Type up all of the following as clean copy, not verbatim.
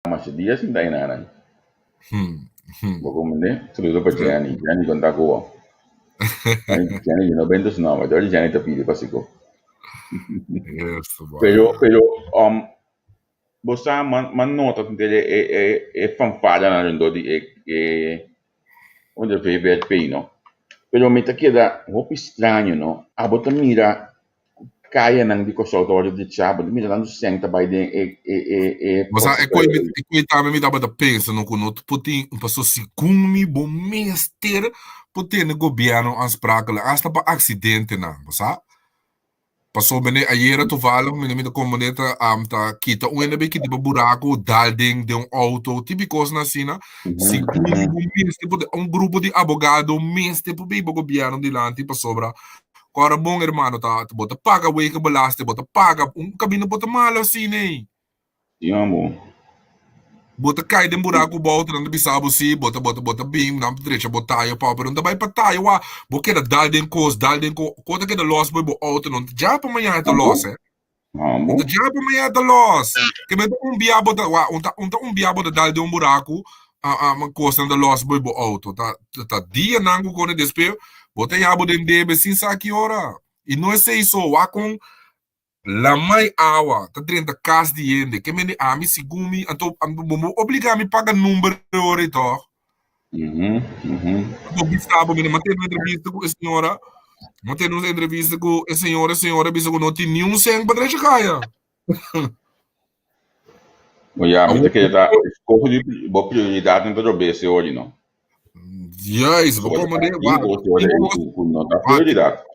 Masha dia sinta einan nan. Bo comprende? Saludo pa Jenny. Jenny con ta cu bo. Jenny, yo no bento su nomber. George Jenny ta pidi pa sico. Pero, pero, um, bo sa, man, man nota e, e, e, e fanfara nan rondó di e, e, unda VVRP, no? Pero mi ta keda hopi straño, no? Abo ta mira kayanan di Kòrsou ta wòrdu drechá, bo ta mira tantu sèn ta bai den e e e e Bo sa, e koi mi e koi tambe mi tabata pensa no ku no por tin paso segun mi bo mester por tene gobièrnu aansprakelijk asta pa aksidentenan, bo sa. Paso mene ayera toevallig mene mi ta komprende ta ta kita un hende bai kita pa buraku dal den den un outo tipo kosnan asina segun mi bo mester por un grupo di abogado mester por bin pa gobièrnu dilanti pasobra Ora bon hermano ta bo ta paga wegenbelasting, bo ta paga un camino bo ta malo asina ei. Ja bo. Bo ta kai den buraco bou nan ta bisa bo si bo ta bo ta bo ta bin nan ta drecha bo tayo pa pero no ta bai pa tayo wa bo keda dal den kos dal den ko ko ta keda los bo bo auto no ta dja pa mañana ta los eh. Amo. Un ta dja pa mañana ta los. Ke men ta un bia bo ta wa un ta un ta un bia bo ta dal den un buraco a a kosnan ta los bo bo auto. Ta ta dianan ku kone despues bo ta ya bo den debe sin sa ki ora. I no esei so wak kon lamai awa ta drenta kas di hende. Ke men di ami segun mi anto bo bo obliga mi paga number ora ei tòg. Anto bisa bo mira, m'a tene un entrevista ku e señora, m'a tene un entrevista ku e señora, e señora bisa ku no tin niun sèn pa drecha kaya. Bo ya, mi ta kere ta eskoho di bo prioridatnan ta robes e ori no. Juist, bo komo de, Tin kos e ora ei ku no ta prioridat.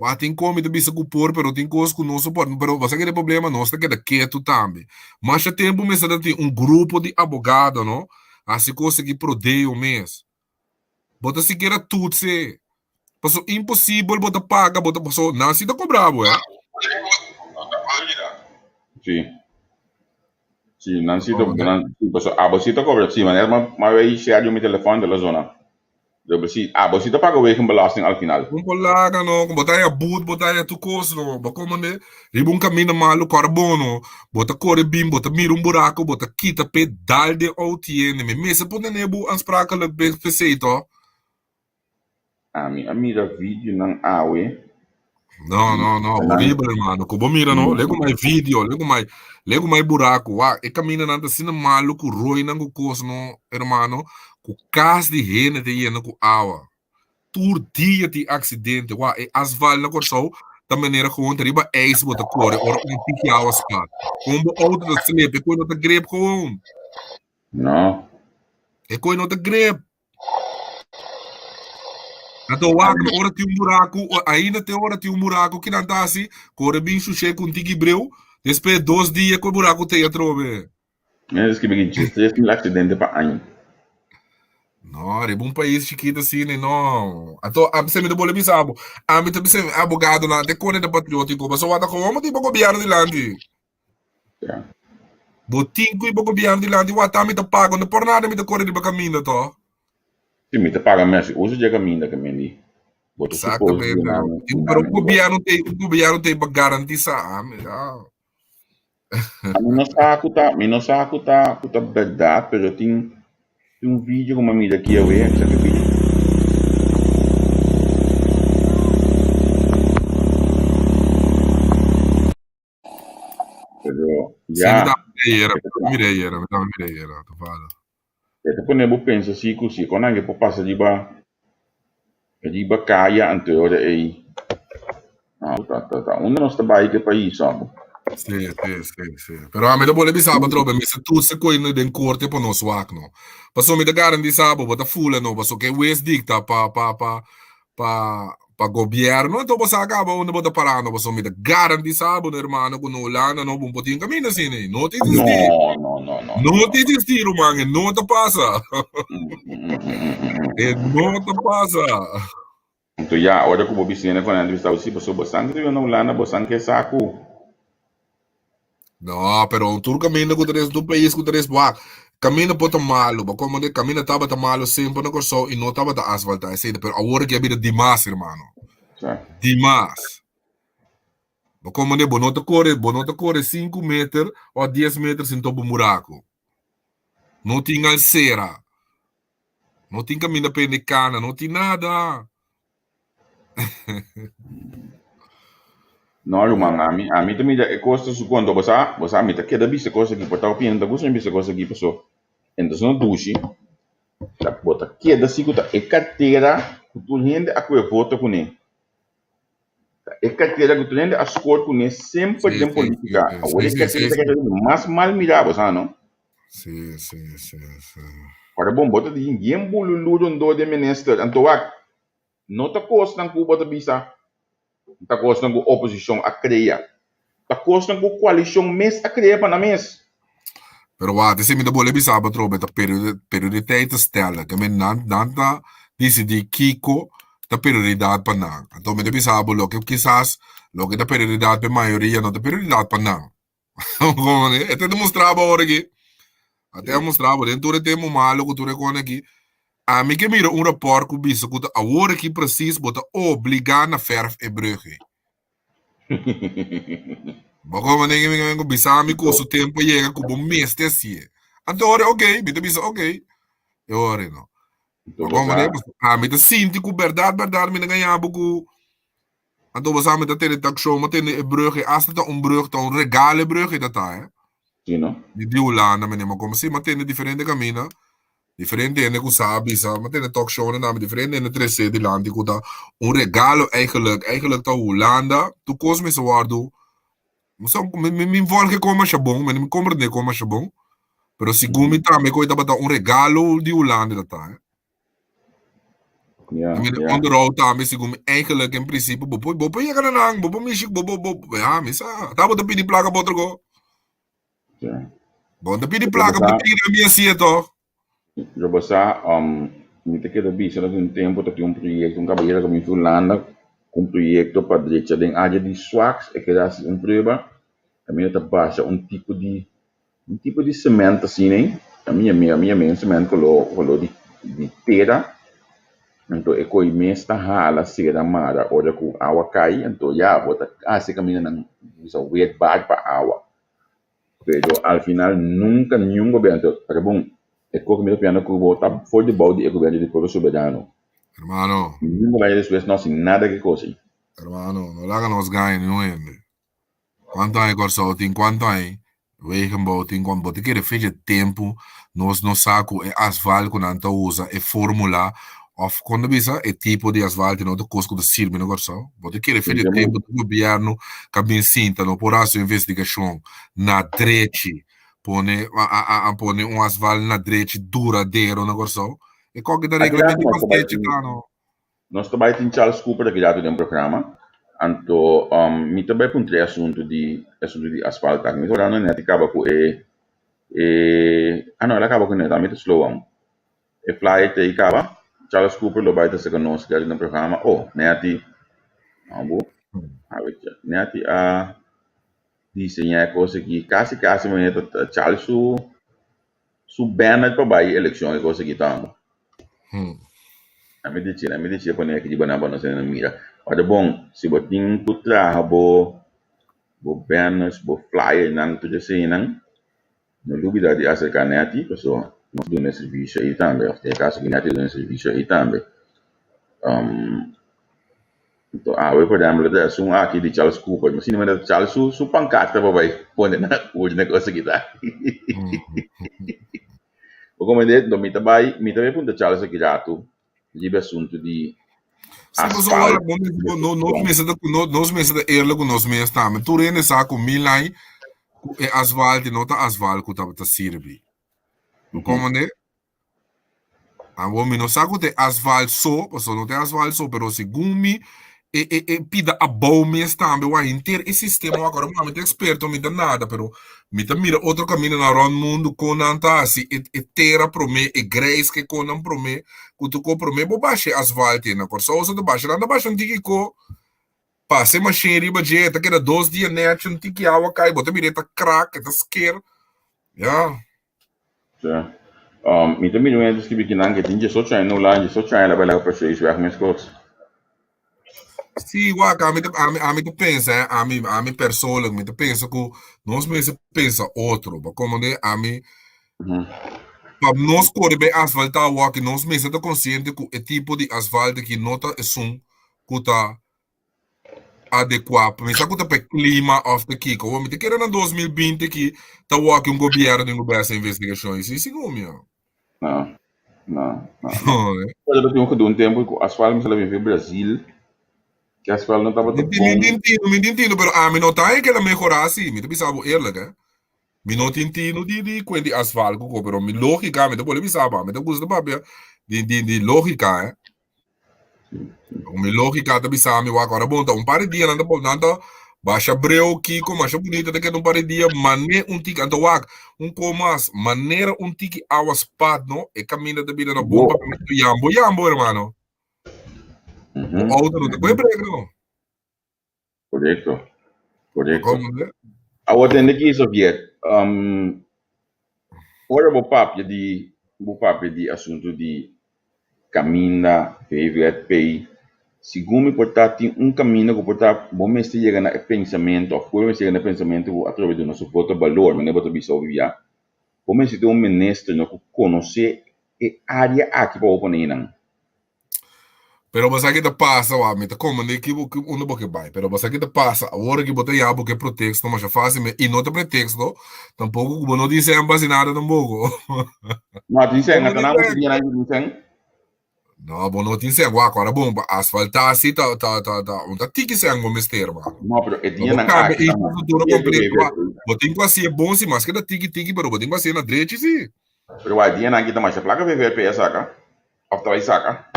Wak tin kon mi ta bisa ku por pero tin kos ku no soport pero bo sa kere problema nos ta keda ketu tambe masha tempu mester ta tin un grupo di abogado no hasi kos aki prodeo mes bo ta sikiera tutse paso imposibel bo ta paga bo ta paso nan si ta kobra bo eh. Si si nan si ta nan si paso abo si ta kobra si manera ma wei share mi telefòn ta la zona. Yo si, ah, bo si ta paga wegenbelasting al final. Un por laga no, bo ta haya boet, bo ta haya tur kos no. Bo komo ne, riba un kaminda malu kòrda bon no. Bo ta kore bin, bo ta mira un buraku, bo ta kita p'e dal den outiende. Mi mester por tene bo aansprakelijk p'e p'esei to. Ami a mira videonan awe. No, no, no, horibel hermano. Ku bo mira no, lego mai video, lego mai, lego mai buraku. Wak, e kamindanan ta asina malu ku roinan ku kos no, hermano, ku kas di hende ta yena ku awa. Tur dia tin aksidente. Wak, e asfalt na Kòrsou ta manera gewoon ta riba ijs bo ta kore ora un tiki awa spat. Kon bo outo ta slip, e koi no ta grip gewoon. No. E koi no ta grip. Anto wak, ora tin un buraku, ainda te ora tin un buraku, ki nan ta hasi? Kore bin shushe ku un tiki breu, despues dos dia ku e buraku te atrobe. Mi a skibi ki djes 3000 aksidente pa aña. No, riba un pais chikito asina, no. Anto, ami se mi ta bole bisa bo, ami ta bisa abogadonan te kone ta patriotiko, pasobra wak ta komo tin pa gobierno dilanti. Ya. Bo tin ku bo gobierno dilanti wata mi ta paga no por nada mi ta kore riba kaminda to. Si mi ta paga mes uso dje kaminda ke mi di. Bo ta suppose Exactamente. duna mi Tin pero duna un mi gobierno te un gobierno te pa garantisa ami ya. Mi no sa ku ta mi no sa ku ta ku ta bèrdat pero tin tin un video ku mi a mira aki awe sa ke video. Pero Sí, mi ya ta mira ayera, e ta mi mira ayera, mi ta mira ayera, toevallig. e ta pone bo pensa si ku si kon nan ke por pasa riba riba kaya anto e ora ei no ta ta ta unda nos ta bai ke pais amo. Sí, sí, sí, sí. Pero ami ta bole bisa bo atrobe, mi se tur se koe den korte pa nos wak no. Pasobra mi ta garantisa bo, bo ta fula no, pasobra ke wes dikta pa pa pa pa pa gobierno anto bo sa caba unda bo ta parando pasobra mi ta garantisa bo no hermano cu no Hulanda no bo por tin caminda asina ey no ta existi No, no, no, no, no no, ta existi ruman e no ta pasa e no ta pasa. Anto ya ora cu bo bisiña con nan ta bisa bo si pasobra bo san cu ta biba na Hulanda bo san ke sa cu. No, pero tur caminda cu ta res, tur pais cu ta res, wak, caminda por ta malo, bo como de caminda tabata malo semper na Corsou y no tabata asfalta, esey, pero awor aki a bira dimas, hermano. Sa. Dimas. Bo como de, bo no ta core, bo no ta core 5 meter o 10 meter sin topa un buraco. No tin alsera. No tin kaminda pa hende kana, no tin nada. No, ruman, ami, ami ta mira e kos ta su konto. Bo sa, bo sa, mi ta keda bisa kos aki, por ta hopi hende ta gusta mi bisa kos aki, paso entonces no dushi. Ta, bo ta keda si ku ta e kartera ku tur hende a kue voto kuné. Ta e kartera ku tur hende a skor kuné semper Sí, den sí, sí, polítika. sí, Awor sí, e sí, kartera sí, ta sí. keda mas mal mirá, bo sa, no? Sí, sí, sí, sí. Ora bon, bo ta di yen bululú rondó den minister. Anto wak, no ta kosnan ku bo ta bisa, ta kosnan ku oposishon a krea. Ta kosnan ku koalishon mes a krea pa nan mes. Pero wak, esei mi ta bolbe bisa bo atrobe, ta prioriteit ta stellen. Ke men nan, nan ta disidí kiko ta prioridat pa nan. Anto mi ta bisa bo loke kisas loke ta prioridat pa e mayoria no ta prioridat pa nan. E ta demostrá bo awor aki. A ta demostrá bo den tur e tempu malo ku tur e kos aki. Ami ke mira un rapòrt ku bisa ku ta awor aki presis bo ta obligá na fèrf e brùg ei. Bo komo den mi ku bisa mi ku su tempu a yega ku bo mester hasié. Anto ora ok, mi ta bisa ok. E ora no. Bo komo den ami ta sinti ku bèrdat bèrdat mi ta gaña bo ku Anto bo sa mi ta tene talk show, mi a tene e brug ei, hasta ta un brug, ta un regalo e brug ei ta ta, eh. Sí, no? Di di Hulanda, mi nema como si, mi a tene diferente camina, diferente hende cu sa a bisa, mi a tene talk show nan, diferente hende trece dilanti cu ta un regalo eigenlijk, eigenlijk ta Hulanda, tur cos mester wordo, mi sa, mi mi mi volg e con masha bon, mi no comprende e con masha bon, pero segun mi tambe cu e tabata un regalo di Hulanda ta ta, eh. Ja, I mean, ja. onderhoud tambe, segun mi, eigenlijk in principe, bo por, bo por yega na nan, bo por mishi, bo, bo, bo, ja, mi sa. Ta bo ta pidi plaka pa otro ko. Ja. Bo ta pidi Yo plaka pa sa, tira mi asie toch. yo bo sa, um, mi ta keda bisa dat un tempo ta tin un proyecto, un caballero ku mi fi Hulanda, ku un proyecto pa drecha den área di Swax, e keda hasi un prueba, kaminda ta basha un tipo di Un tipo di cement asina ei, ami yam'é, ami yam'é un cement color color di di tera, anto e koe mes ta hala sera mara ora ku awa kai, anto ya bo ta hasi kamindanan bisa wetbaar pa awa. Pero al final nunka niun gobierno, pero bon e kos ku mi ta piensa ku bo ta for di bou di e gobierno di Pueblo Soberano. Hermano. Niun gobierno despues no hasi nada ki kos ei. Hermano, no laga nos gaña niun hende. Kuantu aña Kòrsou tin? Kuantu aña Wegenbouw tin? Kuantu? Bo ta kere fecha tempu nos no sa ku e asfalt ku nan ta usa, e fórmula òf kon ta bisa e tipo di asfalt tin otro kos ku ta sirbi na Kòrsou? Bo ta kere fecha tempu ku gobièrnu ka bin sinta no por hasi un investigashon na drechi pone a pone un asfalt na drechi duradero na Kòrsou? E kòke ta reglamento di pastechi ta no? Nos ta bai tin Charles Cooper aki datu den programa, anto mi ta bai puntra e asuntu di asuntu di asfalt aki. Mi ta wordando nèt i kaba ku e e ah no el a kaba ku nèt, ami ta slow aun. E flyer ta ei kaba, Charles Cooper lo bai ta saka nos aki datu den programa. Oh, nèti, abo, nèti a diseñá e kos aki kasi kasi manera ta Charles su Su banner pa bai eleccion e cosa aki tambe. Hmm. Ami dici, ami dici pone aki riba nan pa nos hende mira. Ora bon, si bo tin ku traha bo bo banners, bo flyernan, tur eseinan, no lubida di acerca Netty, paso nos duna e servicio ei tambe, of den e caso aki Netty duna e servicio ei tambe. Um, Anto awe por ehempel ta esun aki di Charles Cooper. Mi sinti manera Charles su su pancarta pa bai pone na ur na cosa kita. Bo comprende? Anto mi ta bai mi ta bai puntra Charles aki ratu riba asuntu di Sí, pasobra asfalt. ora bo mes bo no nos mester ta no nos mester ta eerlijk ku nos mes tambe. Tur hende sa ku Milay ku e asfalt no ta asfalt ku tabata sirbi. Bo comprende? Awor mi no sa ku ta e asfalt so, pasobra no ta e asfalt so, pero segun mi e e e pida abou mes tambe wak henter e sistema wak. Ora mi ta eksperto mi ta nada, pero mi ta mira otro kamindanan rònt mundu kon nan ta hasi e e tera promé, e greis ke kon nan promé, ku tur ko promé bo basha e asfalt ei. Na Kòrsou sa ta basha, nan ta basha un tiki ko, pasa e mashin riba dje, e ta keda dos dia nèchi, un tiki awa kai, bo ta mira e ta krak, e ta sker, ya. Ja. Um, mi ta mira un hende skibi kinan ke tin 18 aña na Hulanda, 18 aña la bai laga precies weg meskos. Sí, wak, ami ta, ami, ami ta pensa, eh, ami, ami persoonlijk, mi ta pensa ku nos mester pensa otro. Pa komo de ami, Mhm. Pa nos kore bai asfaltá awor-aki, nos mester ta konsiente ku e tipo di asfalt aki no ta esun ku ta adekuá. Mi sa ku ta pa e klima òf ta kiko. Awor mi ta kere na 2020 aki ta awor-aki un gobièrnu tin ku bai hasi investigashon. I si segun mi. No, no, no. Pero tin un gedoe un tempu ku asfalt mi sa la bin for Brazil. Ki asfalt no tabata bon. Mi tin tinu, mi tin tinu, pero ami no ta e keda mehorá si. Mi ta bisa bo eerlijk, hè. Mi no tin tinu di di kuen di asfalt ku ko, pero mi lógika, mi ta bolbe bisa bo, mi ta gusta papia di di di lógika, hè. Mi lógika ta bisa mi wak ora bon ta un par di dia nan ta nan ta basha breu kiko masha bunita ta keda un par di dia mane un tiki anto wak un ko mas manera un tiki awa spat no e kaminda ta bira na bon papiamentu yambo yambo hermano. Bo auto no ta kohe brek no. Korekto, korekto. Awor tende ki Soviet, um, ora bo papia di bo papia di asuntu di kaminda, VVRP, segun mi por ta tin un kaminda ku por ta bo mester yega na e pensamentu òf pueblo mester yega na e pensamentu ku atrobe duna su voto balor, manera bo ta bisa hopi bia, bo mester tin un minister no ku konosé e área aki pa bo pone einan. Pero bo sa ki ta pasa wa, mi ta komprende ki bo unda bo ke bai, pero bo sa ki ta pasa awor ki bo ta ya bo ke proteksto masha fásil me i no ta preteksto tampoko ku bo no tin sèn pa hasi nada tampoko. No tin sèn, ata nan bo tin nan tin sèn. No, bo no tin sèn, wak ora bon pa asfaltá si ta ta ta ta un ta tiki sèn bo mester man. No, pero e dianan aki ta infrastruktura kompleto wak, bo tin ku hasié bon si maske ta tiki tiki pero bo tin ku hasié na drechi si. Pero wak e dianan aki ta masha plaka VVRP a saka. Of ta bai saka?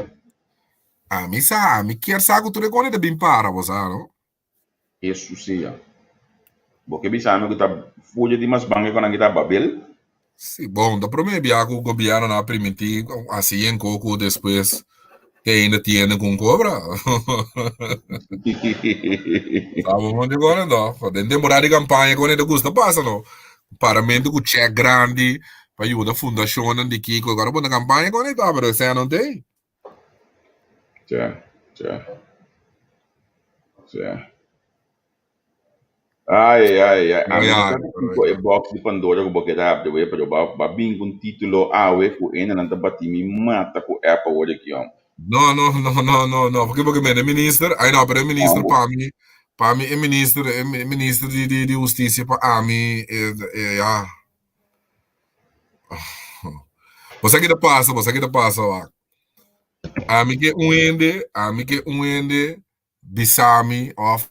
Ami sa, ami kier sa ku tur e kos ta bin para, bo sa no? Hesus sea. Bo ke bisa mi ku ta fuya di mas bange ku nan kita Babel? Si, bon, ta prome bia ku gobiernonan a primintí hasi yen ko ku despues te ainda tiene ku un kobra. Sa bo mon di kone no? Den temporada di kampaña kone ta gusta pasa no? Paramentu ku chèk grandi pa yuda fundashonnan di kiko. Ora bo na kampaña kon e ta, pero esei no t'ei. Tja, tja, tja. Ai, ai, ai. Ami no sa kiko e box di Pandora ku bo keda habri awe, pero ba ba bin ku un título awe ku hendenan ta bati mi mata ku app awor aki, hom. No, no, no, no, no, no. Porque porque mende minister, ai no, pero e minister pa mi, pa mi e minister, e minister di di di husticia pa ami, e, e, ja. Bo sa ki ta pasa, bo sa ki ta pasa wak. Ami ke un hende, ami ke un hende bisa mi of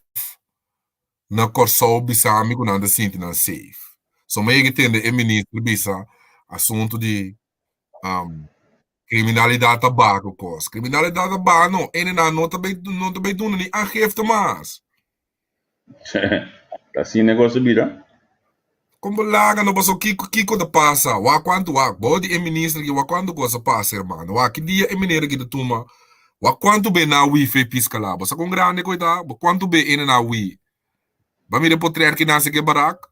na Kòrsou bisa mi ku nan ta sinti nan safe. So mi a yega tende e minister bisa asuntu di um, kriminalidat ta baha ku kos. Kriminalidat ta baha no, hendenan no ta bai no ta bai duna ni aangifte mas. Ta asina e kos a bira. Kon bo laga no paso kiko kiko ta pasa wak kuantu wak bo di e minister aki wak kuantu kos a pasa hermano wak ki dia e meneer aki ta tuma wak kuantu be na wi fe piskala bo sa kon grandi ku e ta bo kuantu be ene na wi ba mira e potret ki nase ke barak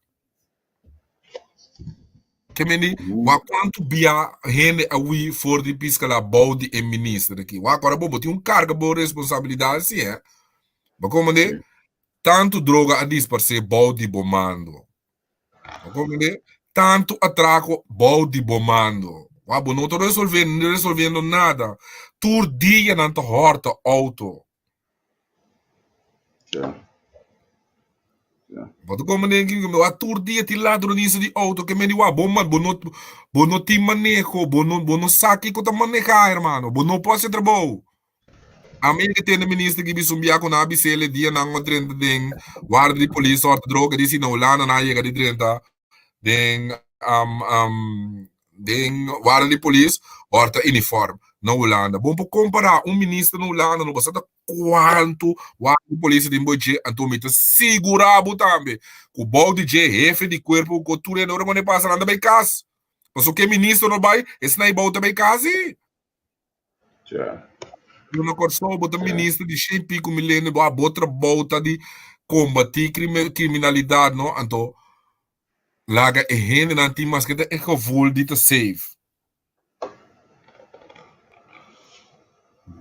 ke mindi wak kuantu bia hende a wi for di piskala bou di e minister aki wak ora bo bo tin un karga bo responsabilidad si he bo komende Tantu droga a disparsé bou di bo mando. Bo komprendé? Tantu atrako bou di bo mando. Wak, bo no ta resolvé, resolviendo nada. Tur dia nan ta hòrta outo. Ja. Ja. Bo ta komprendé ki wak, tur dia tin ladronisa di outo. Ke mende wak, bo man, bo no, bo no tin maneho, bo no, bo no sa kiko ta manehá, hermano. Bo no por hasi trabou. Ami ke tende minister ki bisa un bia ku nan a bis'el e dia nan a drenta den warda di polis òrta droga di si na Hulanda nan a yega di drenta den den warda di polis òrta uniform na Hulanda. Bo por kompará un minister na Hulanda no bo sa ta kuantu warda di polis tin bo dje anto mi ta sigurá bo tambe ku bou di dje hefe di kuerpo ku tur hende ora ku nan pasa nan ta bai kas pasobra ke minister no bai esnan bou ta bai kas si. Ja. Pero na Kòrsou bo ta minister di shen pico milenio, bo bo trabou ta di kombatí kriminalidat, no? Anto laga e hendenan tin maske ta e gevoel di ta safe.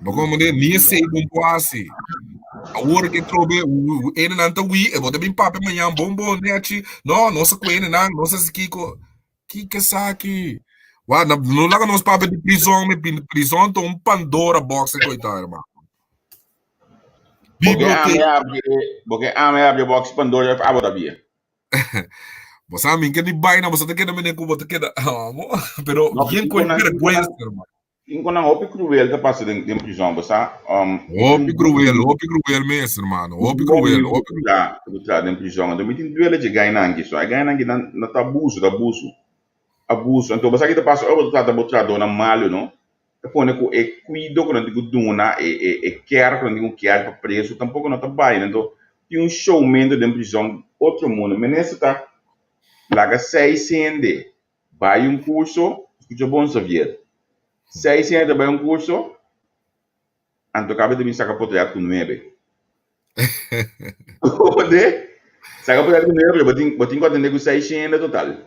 Bo komprendé? Ni esei bon por hasi. Awor ke trobe hendenan ta hui, e bo ta bin papia mañan bon bon nechi, no, nos a ku hendenan, nos a hasi kiko. Kiko esaki? Wa, na, no laga nos papia di prison, mi pin, prison ta un Pandora box e koita, hermano. Bo ke ame abri, bo ke ame abri box Pandora of abo ta bia? Bo sa mi ke di baina, bo sa ta keda mene ku bo ta keda, amo, pero No, bien kiko koe nan, kiko vergüenza, nan, hermano. kiko nan hopi cruel ta pasa den, den prison, bo sa, Hopi cruel, hopi cruel mes, hermano, hopi Bon cruel, amigo hopi ku cruel. ta, ku ta den prison, anto mi tin duele dje gainan ki so, e gainan ki nan, nan ta abuso, ta abuso. Abuso. Anto bo sa ki ta pasa ora bo ta trata bo trahadónan malu, no? Ta pone ku e kuido ku nan tin ku duna, e e e kèr ku nan tin ku kèr pa presu tampoko no ta bai. Anto tin un showmento den prizòn otro mundu. Minister ta laga seis hende bai un kurso, skucha bon Xavier, seis hende ta bai un kurso, anto kabe ta bin saka potret ku nuebe. Comprende? Saka potret ku nuebe, pero bo tin bo tin ku atende ku seis hende total.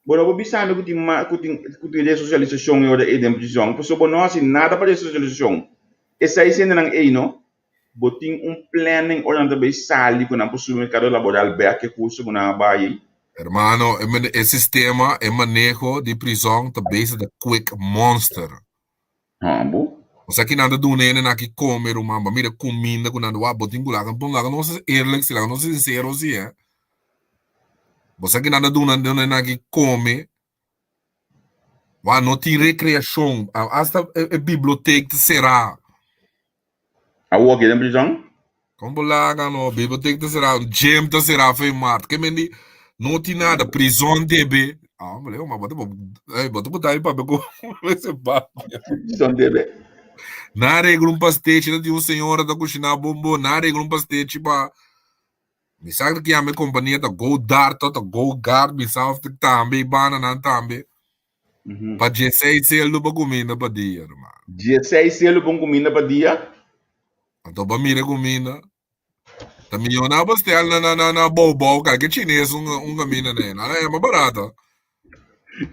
Bo no por bisa mi ku tin ma ku tin ku tin resosialisashon e ora ei den prizòn, pasobra bo no hasi nada pa resosialisashon. E seis hendenan ei no, bo tin un planning ora nan ta bay sali ku nan por subi merkado laboral bek e kurso ku nan a bai ei. Hermano, e mane e sistema, e maneho di prizòn ta bezig ta kwek monster. Hambo. Bo sa ki nan ta duna hende nan ki kome ruman, bo a mira kuminda ku nan ta wak, bo tin ku laga bon laga nos eerlijk si, laga nos sinsero si eh. Bo sa ki nan ta duna hende nan ki kome, wak no tin rekreashon, asta e bibliotek ta será. Awor aki den prizon? Kon bo laga no, bibliotek ta será, gym ta será fe mart. Ke men di no tin nada, prizon debe. Ah, hombre, ma bo ta ey, bo ta bota ahí papia ku ese papia. Prizon debe. Na regla un pastechi, ta tin un señora ta kushiná bon bon, na regla un pastechi pa mi sa ki yama e kompania ta Go Dart ta Go Guard, mi sa of tambe i banda nan tambe. Pa dieseis selu pa kuminda pa dia, hermano. Dieseis selu pa un kuminda pa dia? Anto pa mira kuminda. Ta mihó na pastel na na na na bou bou kalke chines un un kaminda na nan a yama barata.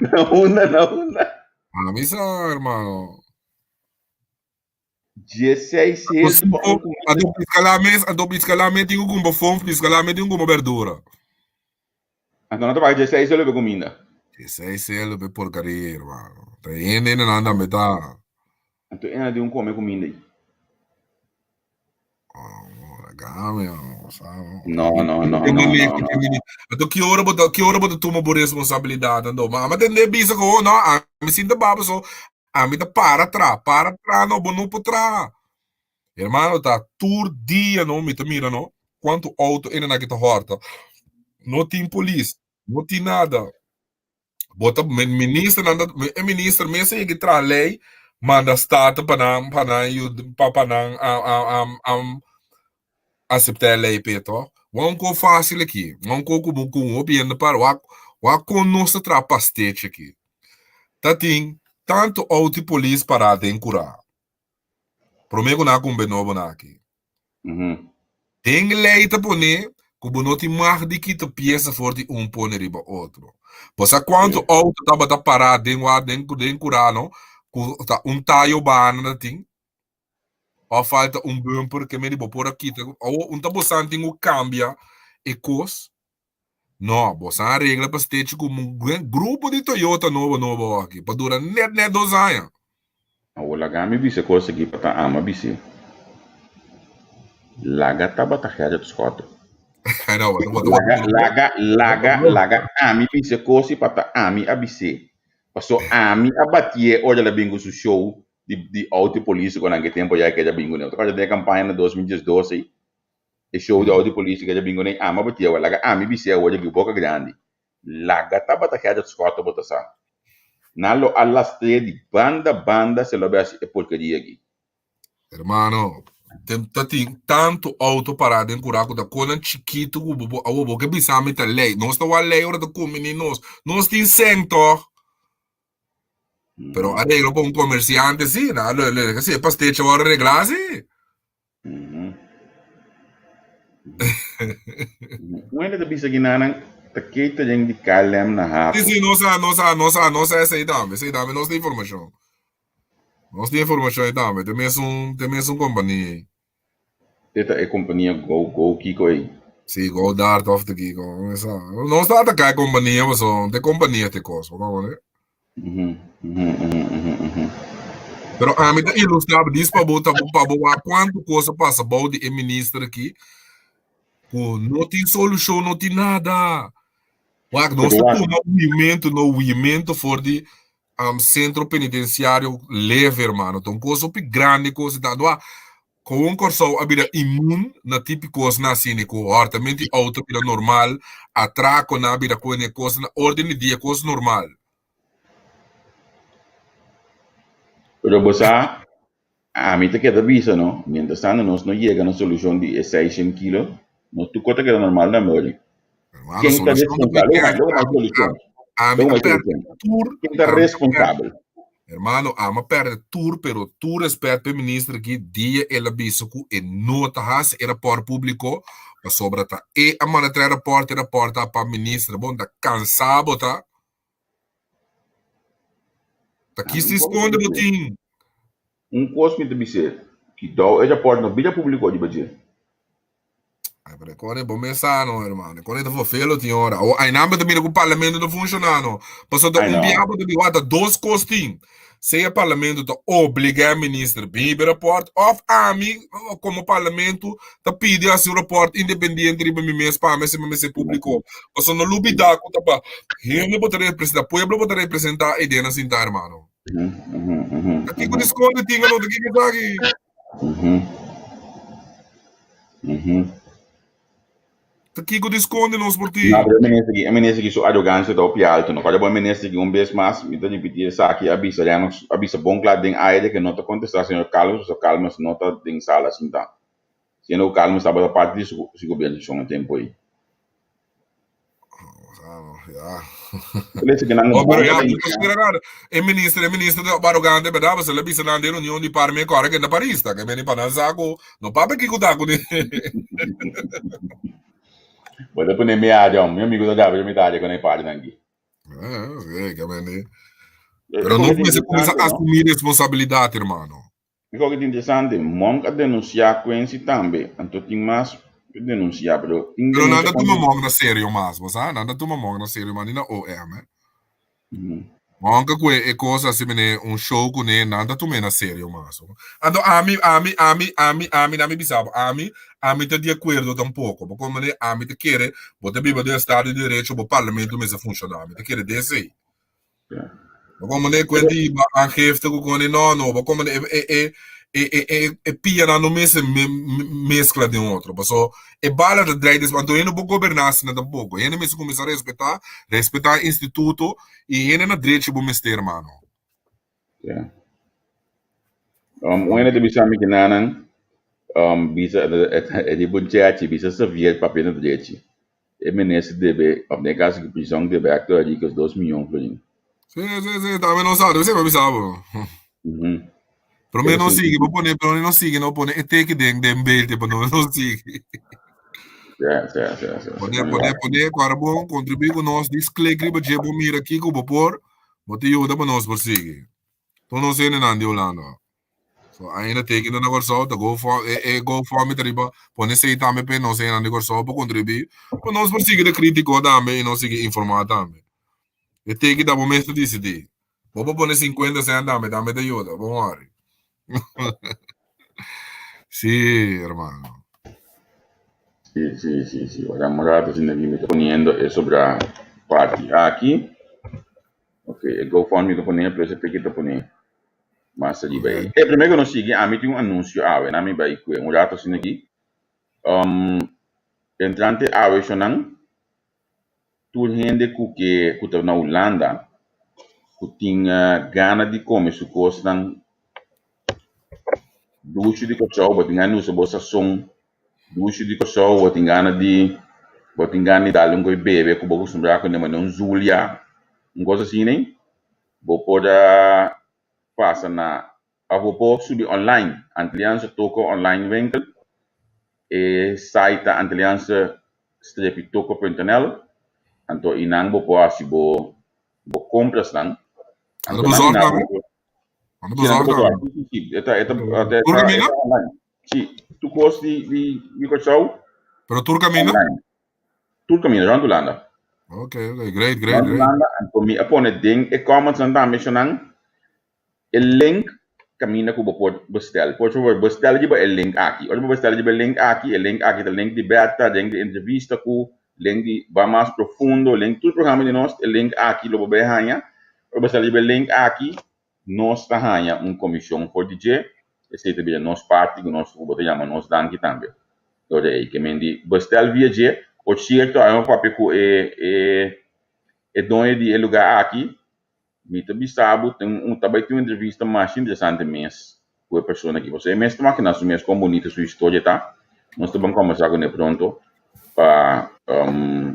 Na unda na unda? Ami sa hermano. Dieseis selu pa un kuminda. Anto piskala mes anto piskala mes tin ku kumpra fon piskala mes tin ku kumpra berdura. Anto nan ta paga dieseis selu pa e kuminda. Dieseis selu pa e porkaria hermano. Ta hende nan tambe ta. Anto e na di un come cuminda ei. No, no, no, no, no, no. Anto ki ora bo ta, ki ora bo ta tuma bo responsabilidad anto? Ma ama tende bisa ku oh no, ami sinta baba so, ami ta para tra, para tra no, bo no por traha. Hermano ta tur dia no mi ta mira no, kuantu auto ene nan ki ta hòrta. No tin polis, no tin nada. Bo ta ministernan ta e minister mes a yega traha lei manda staten pa nan pa nan yuda pa pa nan asepta e lei p'e to. Wak un ko fásil aki, wak un ko ku bo ku hopi hende para wak wak kon nos ta traha pastechi aki. Ta tin tantu outo di polis pará den kurá. Promé ku nan a kumpra e nobonan aki. Den lei ta pone ku bo no tin mag di kita piesa for di un pone riba otro. Bo sa kuantu outo tabata pará den wa den den kurá no ku ta un tayo bana ta tin òf falta un bumper ke mende bo por a kita. Awor un ta bosan tin ku kambia e kos. No, bo sa regla pa stechi ku un grupo di Toyota nobo nobo aki pa dura net net dos aña. Awor laga mi bisa kos aki pa ta ama bis'é. Laga tabata Gerrit Schotte. Laga, laga, laga, laga ami bisa kos i pa ta ami a bis'é. Paso ami a batié ora el a bin ku su show di di auto di polis ku nan ke tempo ya ke el a bin kuné. Ta kòrda den e kampaña na 2012 ei. E show di auto police ke ta bin kuné ama bo tiewa laga ami bis'é awor di boka grandi laga tabata Gerrit Schotte bo ta sa nan lo a lastr'é di banda banda se lo a hasi e porkeria aki. Hermano, ten ta tin tantu auto pará den kurá ku ta konan chikitu ku bo awor bo ke bisa mi ta lei. Nos ta wak lei ora ta kumbiní nos. Nos tin sèn tòg. Pero areglo pa un komersiante si, nan lo lo si e pastechi awor a reglá si. Un hende ta bisa kinanan ta catering di KLM na Hapo. Sí, sí, nos sa, nos sa, nos sa, nos sa esei tambe, esei tambe nos tin informashon. Nos tin informashon ei tambe, te mesun, te mesun kompania ei. E ta e kompania Go, Go kiko ei? Sí, Go Dart of te kiko, nos sa. Nos ta ataká e kompania pasobra te kompania te kos, bo ta wak? Pero ami ta ilustrá dis pa bo ta pa bo wak kuantu kos a pasa bou di e minister aki ku no tin solushon, no tin nada. Wak, nos ta tuma huimentu, no huimentu for di sentro penitensiario leve, hermano. Ta un kos hopi grandi kos ta. Anto Kon Kòrsou a bira immun na tipi kosnan asina ku hòrtament di outo a bira normal, atrakonan a bira kone kos na orden di dia, kos normal. Pero bo sa, ami ta keda bisa no, mientras tanto nos no yega na solushon di e seishent kilo, nos tur kos ta keda normal tambe ori. Hermano, Ken ta solushon ta responsabel? kèsh. Loke mas solushon. Ami Loke a mas pèrdè solushon. tur, Ken ta ami a pèrdè responsabel? Hermano, amo a perde tur, pero tur respet p'e minister aki, dia el a bisa cu e no ta haci e raport publico, pasobra ta e a manda trae raport, e raport ta pa minister. Bon, ta cansa bo ta? Ta kis di sconde bo tin? Un cos mi ta bis'é, kidou e raport no bira publico riba dje. Ay, pero kone bo mes sa no, hermano. Kone ta vervelo tin ora. O ay nan ta mira ku parlamento ta funciona no. Paso ta Ay un no. biaha bo ta di wata dos kos tin. Sea parlamento ta obliga e minister bin riba e rapport of ami como parlamento ta pidi hasi un rapport independiente riba mi mes pa ami asina mester publico. Paso no lubida ku ta pa hende bo ta representa, pueblo bo ta representa ei den nan sinta hermano. Ta kiko di skonde tin ano ta kiko esaki? Ta kiko di skonde nos por tin? No, pero e minister aki, e minister aki su arogancia ta hopi alto. No kòrda bo e minister aki un bes mas, mi ta ripiti esaki, a bisa Lennox, a bisa bon kla den aire ke no ta kontestá señor Calmes, pasobra Calmes no ta den sala sintá. Siendo ku Calmes tabata parti di su su gobiernashon e tempu ei. Parece que nan Oh, pero bon ya, ta bo no spera nada. E minister, e minister ta arrogante, verdad? Pasobra el a bisa nan den reunion di par me kòrda ke na Paris, ta ke beni pa nan sa ku no papia kiko ta ku ni. Bo ta pone mi área, mi amigo ta gaba mi ta área ku na e partenan aki. Ah, sí, ke beni. Pero nos mester kuminsá asumí responsabilidat, hermano. Mi kòke ta interesante, Monk a denunsiá Quincy tambe, anto tin mas ku denunsiá, pero tin Pero nan denunsia ta tuma kontra. Monk na serio mas, bo sa? Nan ta tuma Monk na serio mas ni na OM, eh. Monk a kue e kos asi mene un show kuné, nan ta tum'é na serio mas. Anto ami, ami, ami, ami, ami, nan mi bisa bo, ami, ami ta di akuerdo tampoko, bo komo mane ami ta kere bo ta biba den estado di derecho, bo parlamento mester funshoná, mi ta kere den esei. Bo como ne cuenta y ba aangifte cu con no no bo como e e e e e e e pia nan no mester me, mezcla den otro paso e bala ta draai des anto hende no por goberna asina tampoco hende mester cuminsa respeta respeta instituto y hende na drechi bo mester mano. Yeah. Un hende ta bisa mi kinanan um, bisa e di bun chechi bisa Xavier papia na drechi. E minister debe, of den e caso aki prison debe Hector Henriquez dos miyon florin. Sí, sí, sí, tambe no sa, debe ser pa bisa bo. Prome no sigui, bo pone, prome no sigui, no pone e teki den den beeld, pa no no sigui. Sí, sí, sí, sí. Pone, pone, pone, para bon, contribui ku nos, dis klik riba dje bo mira kiko bo por, bo te yuda pa nos por sigui. Tur nos hendenan di Hulanda. So ainda teken na Kòrsou ta go for e e GoFundMe ta riba pone esei tambe p'e nos hendenan di Kòrsou pa kontribuí pa nos por sigui ta kritiko tambe i nos sigui informá tambe. E teken ta bo mes ta disidí. Bo por pone sinkuenta sènt tambe, tambe ta yuda, bo wòri. Sí, hermano. Sí, sí, sí, sí. Ora un rato asina mi ta poniendo e sobra parti aki. Ok, e GoFundMe ta pone, pero ese teken ta pone Mas riba ei. E primer ku nos sigui, ami tin un anunsio awe. Nan mi bai kue un rato asina aki. Um, entrante awe shonnan, tur hende ku ke ku ta na Hulanda, ku tin gana di kome su kosnan dushi di Kòrsou, bo tin gana di usa bo sason dushi di Kòrsou, bo tin gana di bo tin gana di dal un koi bebe ku bo kustumbrá kuné manera un zulia, un kos asina. Bo por a pasa na of bo por subi online Antilliaanse Toko Online Winkel. E site ta antilliaanse strepi toko punt nl. Anto einan bo por hasi bo bo komprasnan. Anda Anto bo nan zorg einan tambe? bo Anda bo Sí, nan ta zorg bo tambe? zorg. Sí, sí, sí. E ta e ta e Tur ta e kaminda? ta online. Sí, tur kos di di di Kòrsou Pero tur kaminda? online. Tur kaminda rònt Hulanda. Ok, ok, great, great, Rònt great. Hulanda, anto mi a pone den e comments nan tambe, shonnan. E link kaminda ku bo por bestel. Por favor, bestel riba e link aki. Ora bo bestel riba e link aki, e link aki ta link di Bertha, link di entrevista ku, link di Ba Mas Profundo, link tur programa di nos, e link aki lo bo bai haña. Ora bo bestel riba e link aki, nos ta haña un komishon for di dje, esei ta bira nos parti ku nos ku bo ta yama nos danki tambe. Ora ei ke men di bestel via dje. Por sierto, awe mi papia ku e e e doño di e lugá aki, Mi ta bisa bo tin un ta bai tin un entrevista masha interesante mes ku e persona aki pasobra e mes ta makina su mes kon bonito su historia ta. Nos ta ban kombersá kuné pronto pa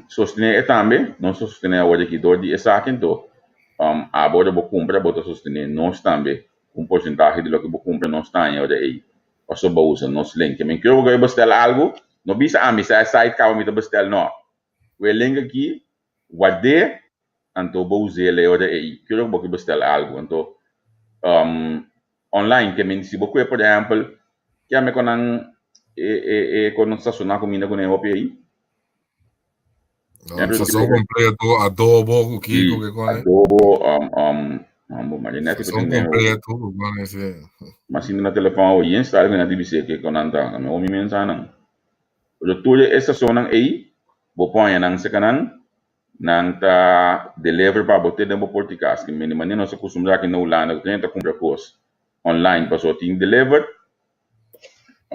sostené e tambe. Nos ta sostené awor aki dor di esaki anto abo ora bo kumpra bo ta sostené nos tambe ku un porsentahe di loke bo kumpra nos ta haña ora ei pasobra bo a usa nos link. Ke men kere bo bestèl algu no bisa ami sa e site kaba mi ta bestèl no. Ku e link aki ward'é Anto bo us'el e ora ei. Ki ora ku bo ke bestel algu? Anto online ke men si bo kue por ehèmpel kiame kon nan e e e kon nan sasona kuminda ku nan hopi ei? Sazon kompleto, adobo ku kiko ke kon. Adobo, mambo marinette ku Sazon kompleto ku kon ese. Ma sinti na telefòn awo yen style ku nan di bis'é ke kon nan ta. Mi omi mensa nan. Pero tur e sasonnan ei bo por haña nan seka nan. Nan ta deliver pa bo te den bo porta di kas. Ki mende manera nos a kustumbrá aki na Hulanda ku tur hende ta kumpra kos online pasobra tin deliver.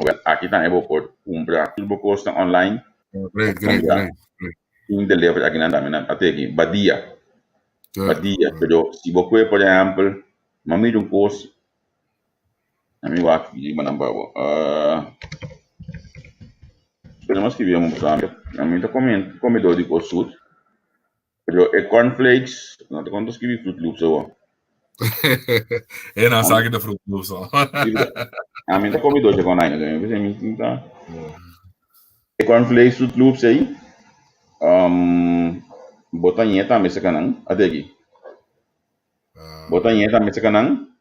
Awel aki tambe bo por kumpra tur bo kosnan online. Great, great, great, great. Tin deliver aki nan tambe. Nan a teki badia. Badia. Pero si bo kue por ehèmpel, mi a mira un kos. Mi wak riba nan pa bo. Pero mi a skibi amo pasobra ami ta komedor di kos sut. Pero e cornflakes, no ta kon ta skibi Fruit Loops awor. E nan sa ki ta Fruit Loops awor. Ami ta komedor di konai, mi ta. E cornflakes Fruit Loops ei, bo ta ñe tambe seka nan, ate aki. Bo ta ñe tambe seka nan.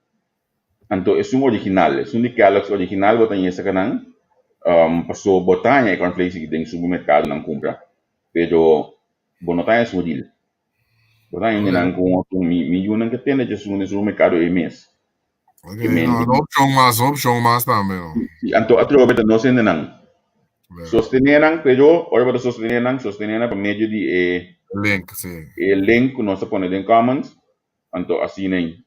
Anto esun original, esun di Kellogg's original bo ta haña esaki nan, paso bo ta haña e cornflakes aki den supermercadonan cumpra, pero bo no ta haña esun real. Bo ta haña nan cu otro, mi mi yunan ke tende dje esun den supermercado ei mes. Ok, no, no opcion mas, no opcion mas tambe no. Si, anto atrobe ta nos hendenan. Sostené nan, pero ora bo ta sostené nan, sostené nan pa medio di e Link, si. e link cu nos a pone den comments, anto asina ei.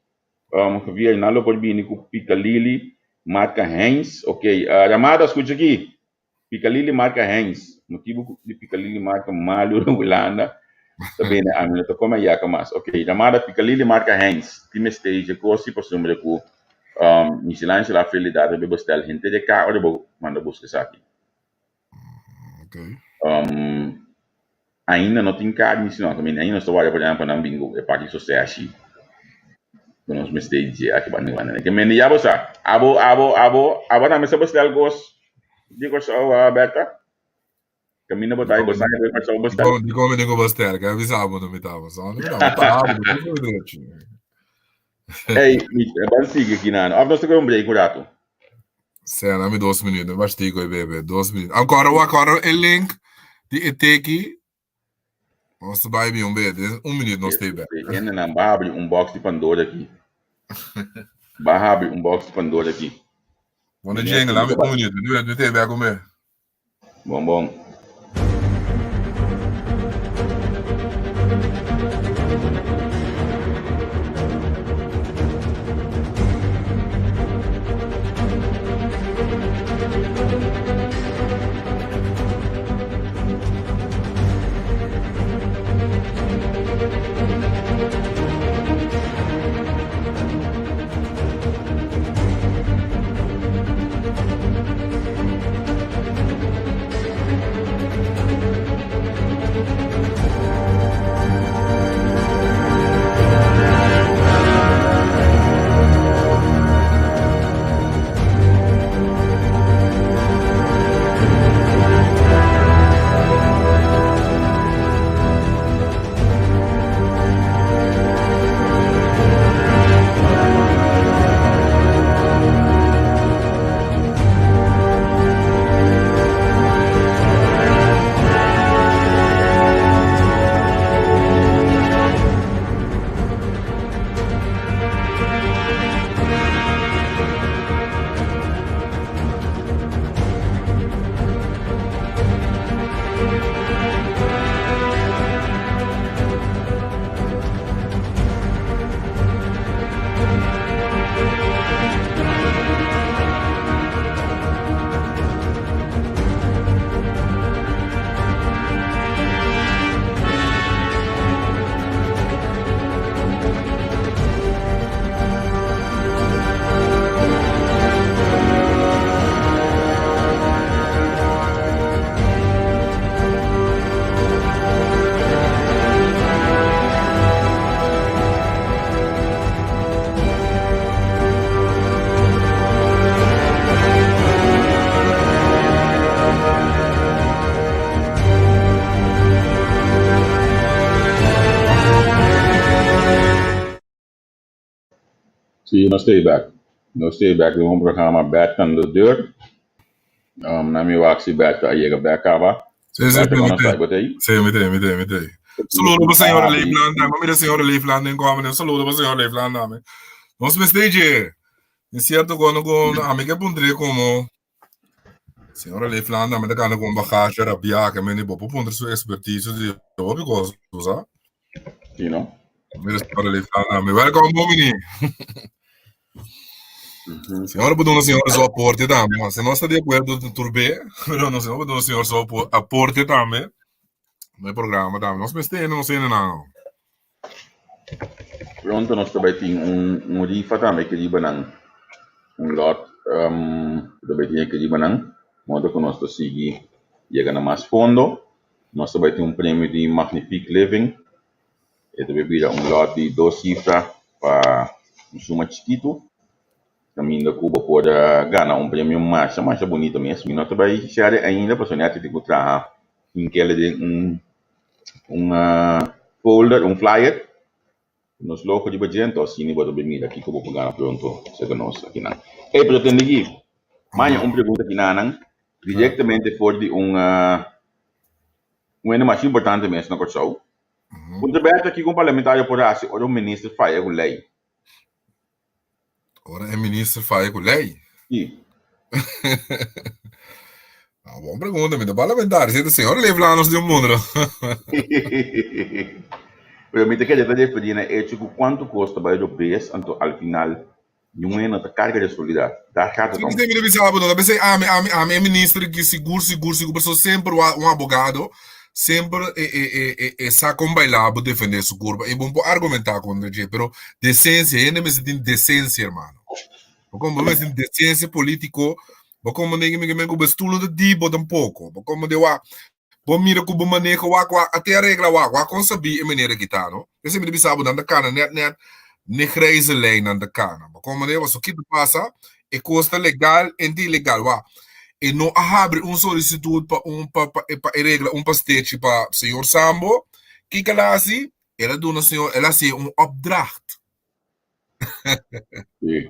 Javier, nan lo por bini ku Piccalilli marka Heinz. Ok, Ramada, skucha aki. Piccalilli marka Heinz. Motibu ku di Piccalilli marka malu na Hulanda ta bini ami no ta kome ayaka mas. Ok, Ramada, Piccalilli marka Heinz. Tin mester dje kos si pasobra ku Michelangelo a felidad riba e bestel henter e ka ora bo manda buska esaki. Ok. Ainda no tin carni si no ta bini ainda nos ta warda pa nan pa nan bin ku e paki soseshi ku nos mester dje aki banda banda. Ke mende ya bo sa abo abo abo abo tambe sa bestel kos di Kòrsou Bertha? Kaminda bo ta bo sa ke Kòrsou bestel? Di kon mi tin ku bestel? Ke avisa bo no mi ta bo sa mi ta bo ta bo drechi. Ey mi ban sigui aki nan of nos ta kohe un break un ratu? Sea, dame dos minuut. No bastico e bebe. Dos minuut. Ancora, ancora e link di e teki. Nos bai bi un be. Un minuut nos te back. Hende nan ba habri un box di Pandora aki. Ba habri un box di Pandora aki. Bueno, jingle, dame un minuut. Mi te back un be. Bon bon. Sí, nos ta bek. Nos ta bek den un programa Bert aan de deur. Um, na mi wak si Bert a yega bek kaba. Sí, sí, Bert, mi kono te. sa botei? Sí, mi te, mi te, mi te. Saludo pa señora Leefland tambe. Mira señora Leefland den komen. Saludo pa señora Leefland tambe. Nos mester dje. Es cierto cuando con a mi que pondré como señora Leefland tambe ta gana con bagage rabia que meni bo por su expertise di hopi cosas, sa? Sí, no? Mira señora Leefland tambe. Welcome, Bomini. Señora por duna señora su aporte tambe. Si no está de acuerdo turbe, pero no señora por duna señor su aporte tambe. No programa tambe. Nos mester no sé nada. Pronto nos ta bai tin un un rifa tambe ki riba nan. Un lot um ta bai tin aki riba nan. Modo ku nos ta sigui yega na mas fondo. Nos ta bai tin un premio di Magnifique Living. E ta bai bira un lot di dos sifra pa un suma chikitu. Kaminda ku bo por gana un premio masha masha bunita mes. Mi no ta bai share ainda pasobra nèt tin ku traha hinkele den un un folder, un flyer. Nos logo riba dje, enton asina bo ta bin mira kiko bo por gana pronto serka nos akinan. Ey, pero tende aki, maña un pregunta kinanan directamente for di un un hende masha importante mes na Kòrsou. Puntra Bertha kiko un parlamentario por hasi ora un minister faya ku lei. Ora e minister faya ku lei. Sí. Ah, bon pregunta, mi ta parlamentario. Si ta señor Leeflanos di un mundo. Pero mi ta kere ta referí na hecho ku kuantu kos ta bai robes, anto al final niun hende no ta karga responsabilidat. Daar gaat het Sí, om. mi ta bisa bo, no ta bisa ami, ami, ami e minister ki sigur, sigur, sigur, pasobra semper un abogado semper e, e, e, e, e sa kon baila bo defende su kurpa i bo por argumenta kontra dje, pero desensia, hende mester tin desensia, hermano. Bo kon bo mester tin desensia politiko, bo kon bo negi mi ku bo stoel no ta di bo tampoko, bo kon bo de wak, bo mira ku bo maneho wak wak a te aregla wak wak kon sabí e manera ki ta no. P'esei mi ta bisa bo nan ta kana net net ne grijze lijn nan ta kana. Bo kon manera pasobra ki ta pasa e kos ta legal en ta ilegal wak e no a habri un solisitud pa un pa pa pa e regla un pastechi pa señor Sambo kiko el a hasi el a duna señor el a hasi un opdracht. Sí,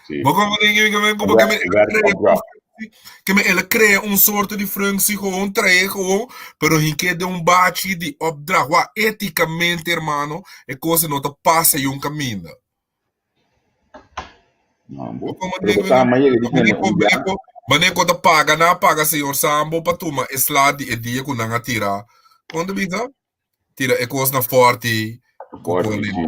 sí. Bo como den que me como que me que me ela crea un soort di functie gewoon trae gewoon pero hinke de un bachi di opdracht wa éticamente hermano e cosa no ta pasa y un caminda. No, bo, pero bo sa ma yega di tene un bia. Mane ko ta paga na paga señor Sambo pa tuma e sla di e dia ku nan a tira. Kon ta bisa? Tira e kos na forti. Forti, sí.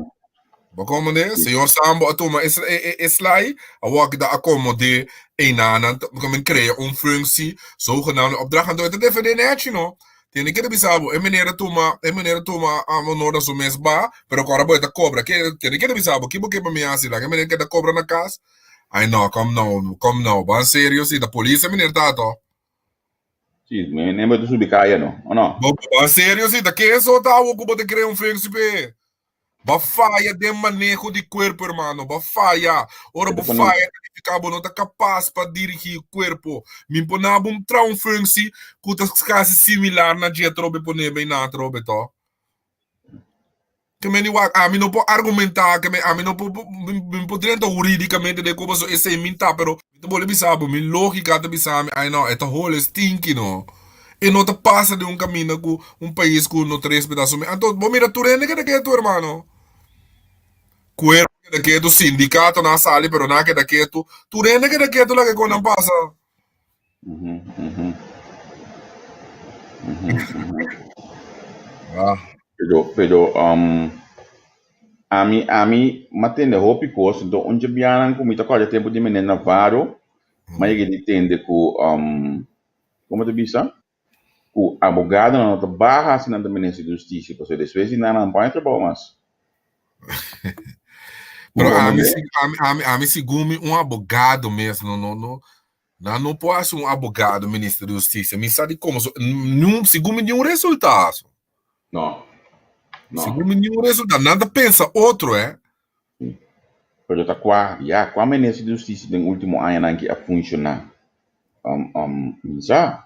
Bo komende? Señor Sambo a tuma e, e, e slai, a wak da acomode einanan, komen crea un functie, zogenaamde opdracht. Anto e ta defende nechi, no? Tiene que bisa bo, e meneer a tuma, e meneer a tuma honor na su mes ba, pero ku ora bo e ta kobra. Ke, tiene que bisa bo, ki bo ke pa mi hasi? Laga e meneer keda kobra na kas? Ai no, kom nou, kom nou, ban serio si, ta polis e meneer ta to. Si, mi ne bo ta subi kaya no, o no? Bo ban serio si, ta ke eso ta awo ku bo ta krea un functie p'e? Bo faya den maneho di cuerpo, hermano. Bo faya. Ora bo faya, significa bo no ta capaz pa dirigi cuerpo. Mi por na bo un traha un functie cu ta casi similar na dje atrobe pone bay na atrobe, to. Ke meni wak, ami no por argumenta, ke me, ami no por, mi por drenta huridicamente den como so esey min ta, pero mi ta bolbe bisa bo, mi logica ta bisa mi, ay no, e ta hole stinky no. E no ta pasa den un caminda cu un pais cu no ta respeta su mes. Anto bo mira tur hende keda ketu, hermano. Cuerpo keda ketu, sindicatonan a sali pero nan a keda ketu. Tur hende keda ketu laga e conan pasa. Ah. Pero, pero, um, ami, ami, m'a tende hopi cos, enton un dje bianan cu mi ta corda tempo di meneer Navarro, m'a yega di tende cu, um, Como ta bisa? Cu abogadonan no ta baha si nan ta minister di husticia, pasobra despues di nan, nan no por haña trabou mas. Pero ami, ami, ami, ami segun mi un abogado mes, no, no, no, nan no por haci un abogado minister di husticia. Mi sa di como, so, niun, segun mi niun resultado. No, no. Segun mi niun resultado. Nan ta pensa otro, eh. Pero ta cua, ya, cua minister di husticia den ultimo añanan ki a funciona? Um, um, mi sa.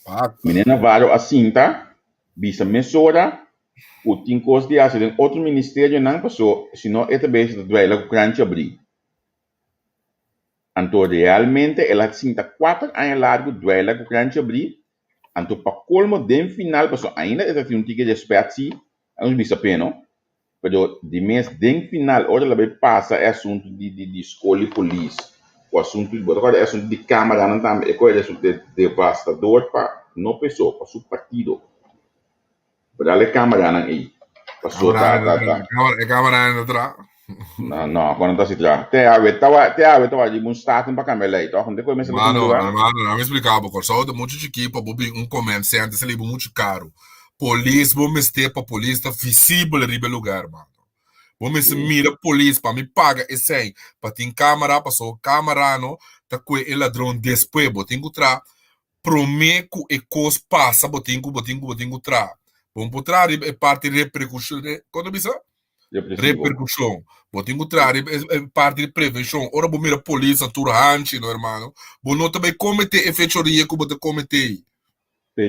Pak. Meneer Navarro a sinta, bisa mesora. ku tin kos di hasi den otro ministerionan paso si no e ta bezig ta dweila ku kranchi abrí. Anto realmente el a sinta kuater aña largu dweila ku kranchi abrí, anto pa kolmo den final paso ainda e ta tin un tiki respet si, a nos bisa p'e no, pero di mes den final ora el a bai pasa e asuntu di di di skol di polis ku asuntu bo ta kòrda e asuntu di kameranan tambe e koe resulta devastador pa no p'e so pa su partido. Pero e cameranan ei. Paso ta ta ta. E cameranan ta tra. No, no, cuando ta si tra. Te awe tawa, te awe tawa di un staten pa cambia ley, toch? Nde koe mester Mano, mano, no me explica bo. Kòrsou ta muchu chikí pa bo bin un command center, sa libo muchu karu. Polis bo mester pa polis ta visibel riba e lugar, mano. Bo mester mira polis pa mi paga esei pa tin camera, paso camera no ta kue e ladron despues. Bo tin ku tra Promé ku e kos pasa bo tin ku bo tin ku bo tin ku traha. Bo no por traha riba e parti reperkushon, kon ta bisa? Reperkushon. Bo tin ku traha riba e parti di prevenshon. Ora bo mira polis na tur hanchi no hermano, bo no ta bai kometé e fechoria ku bo ta kometé ei.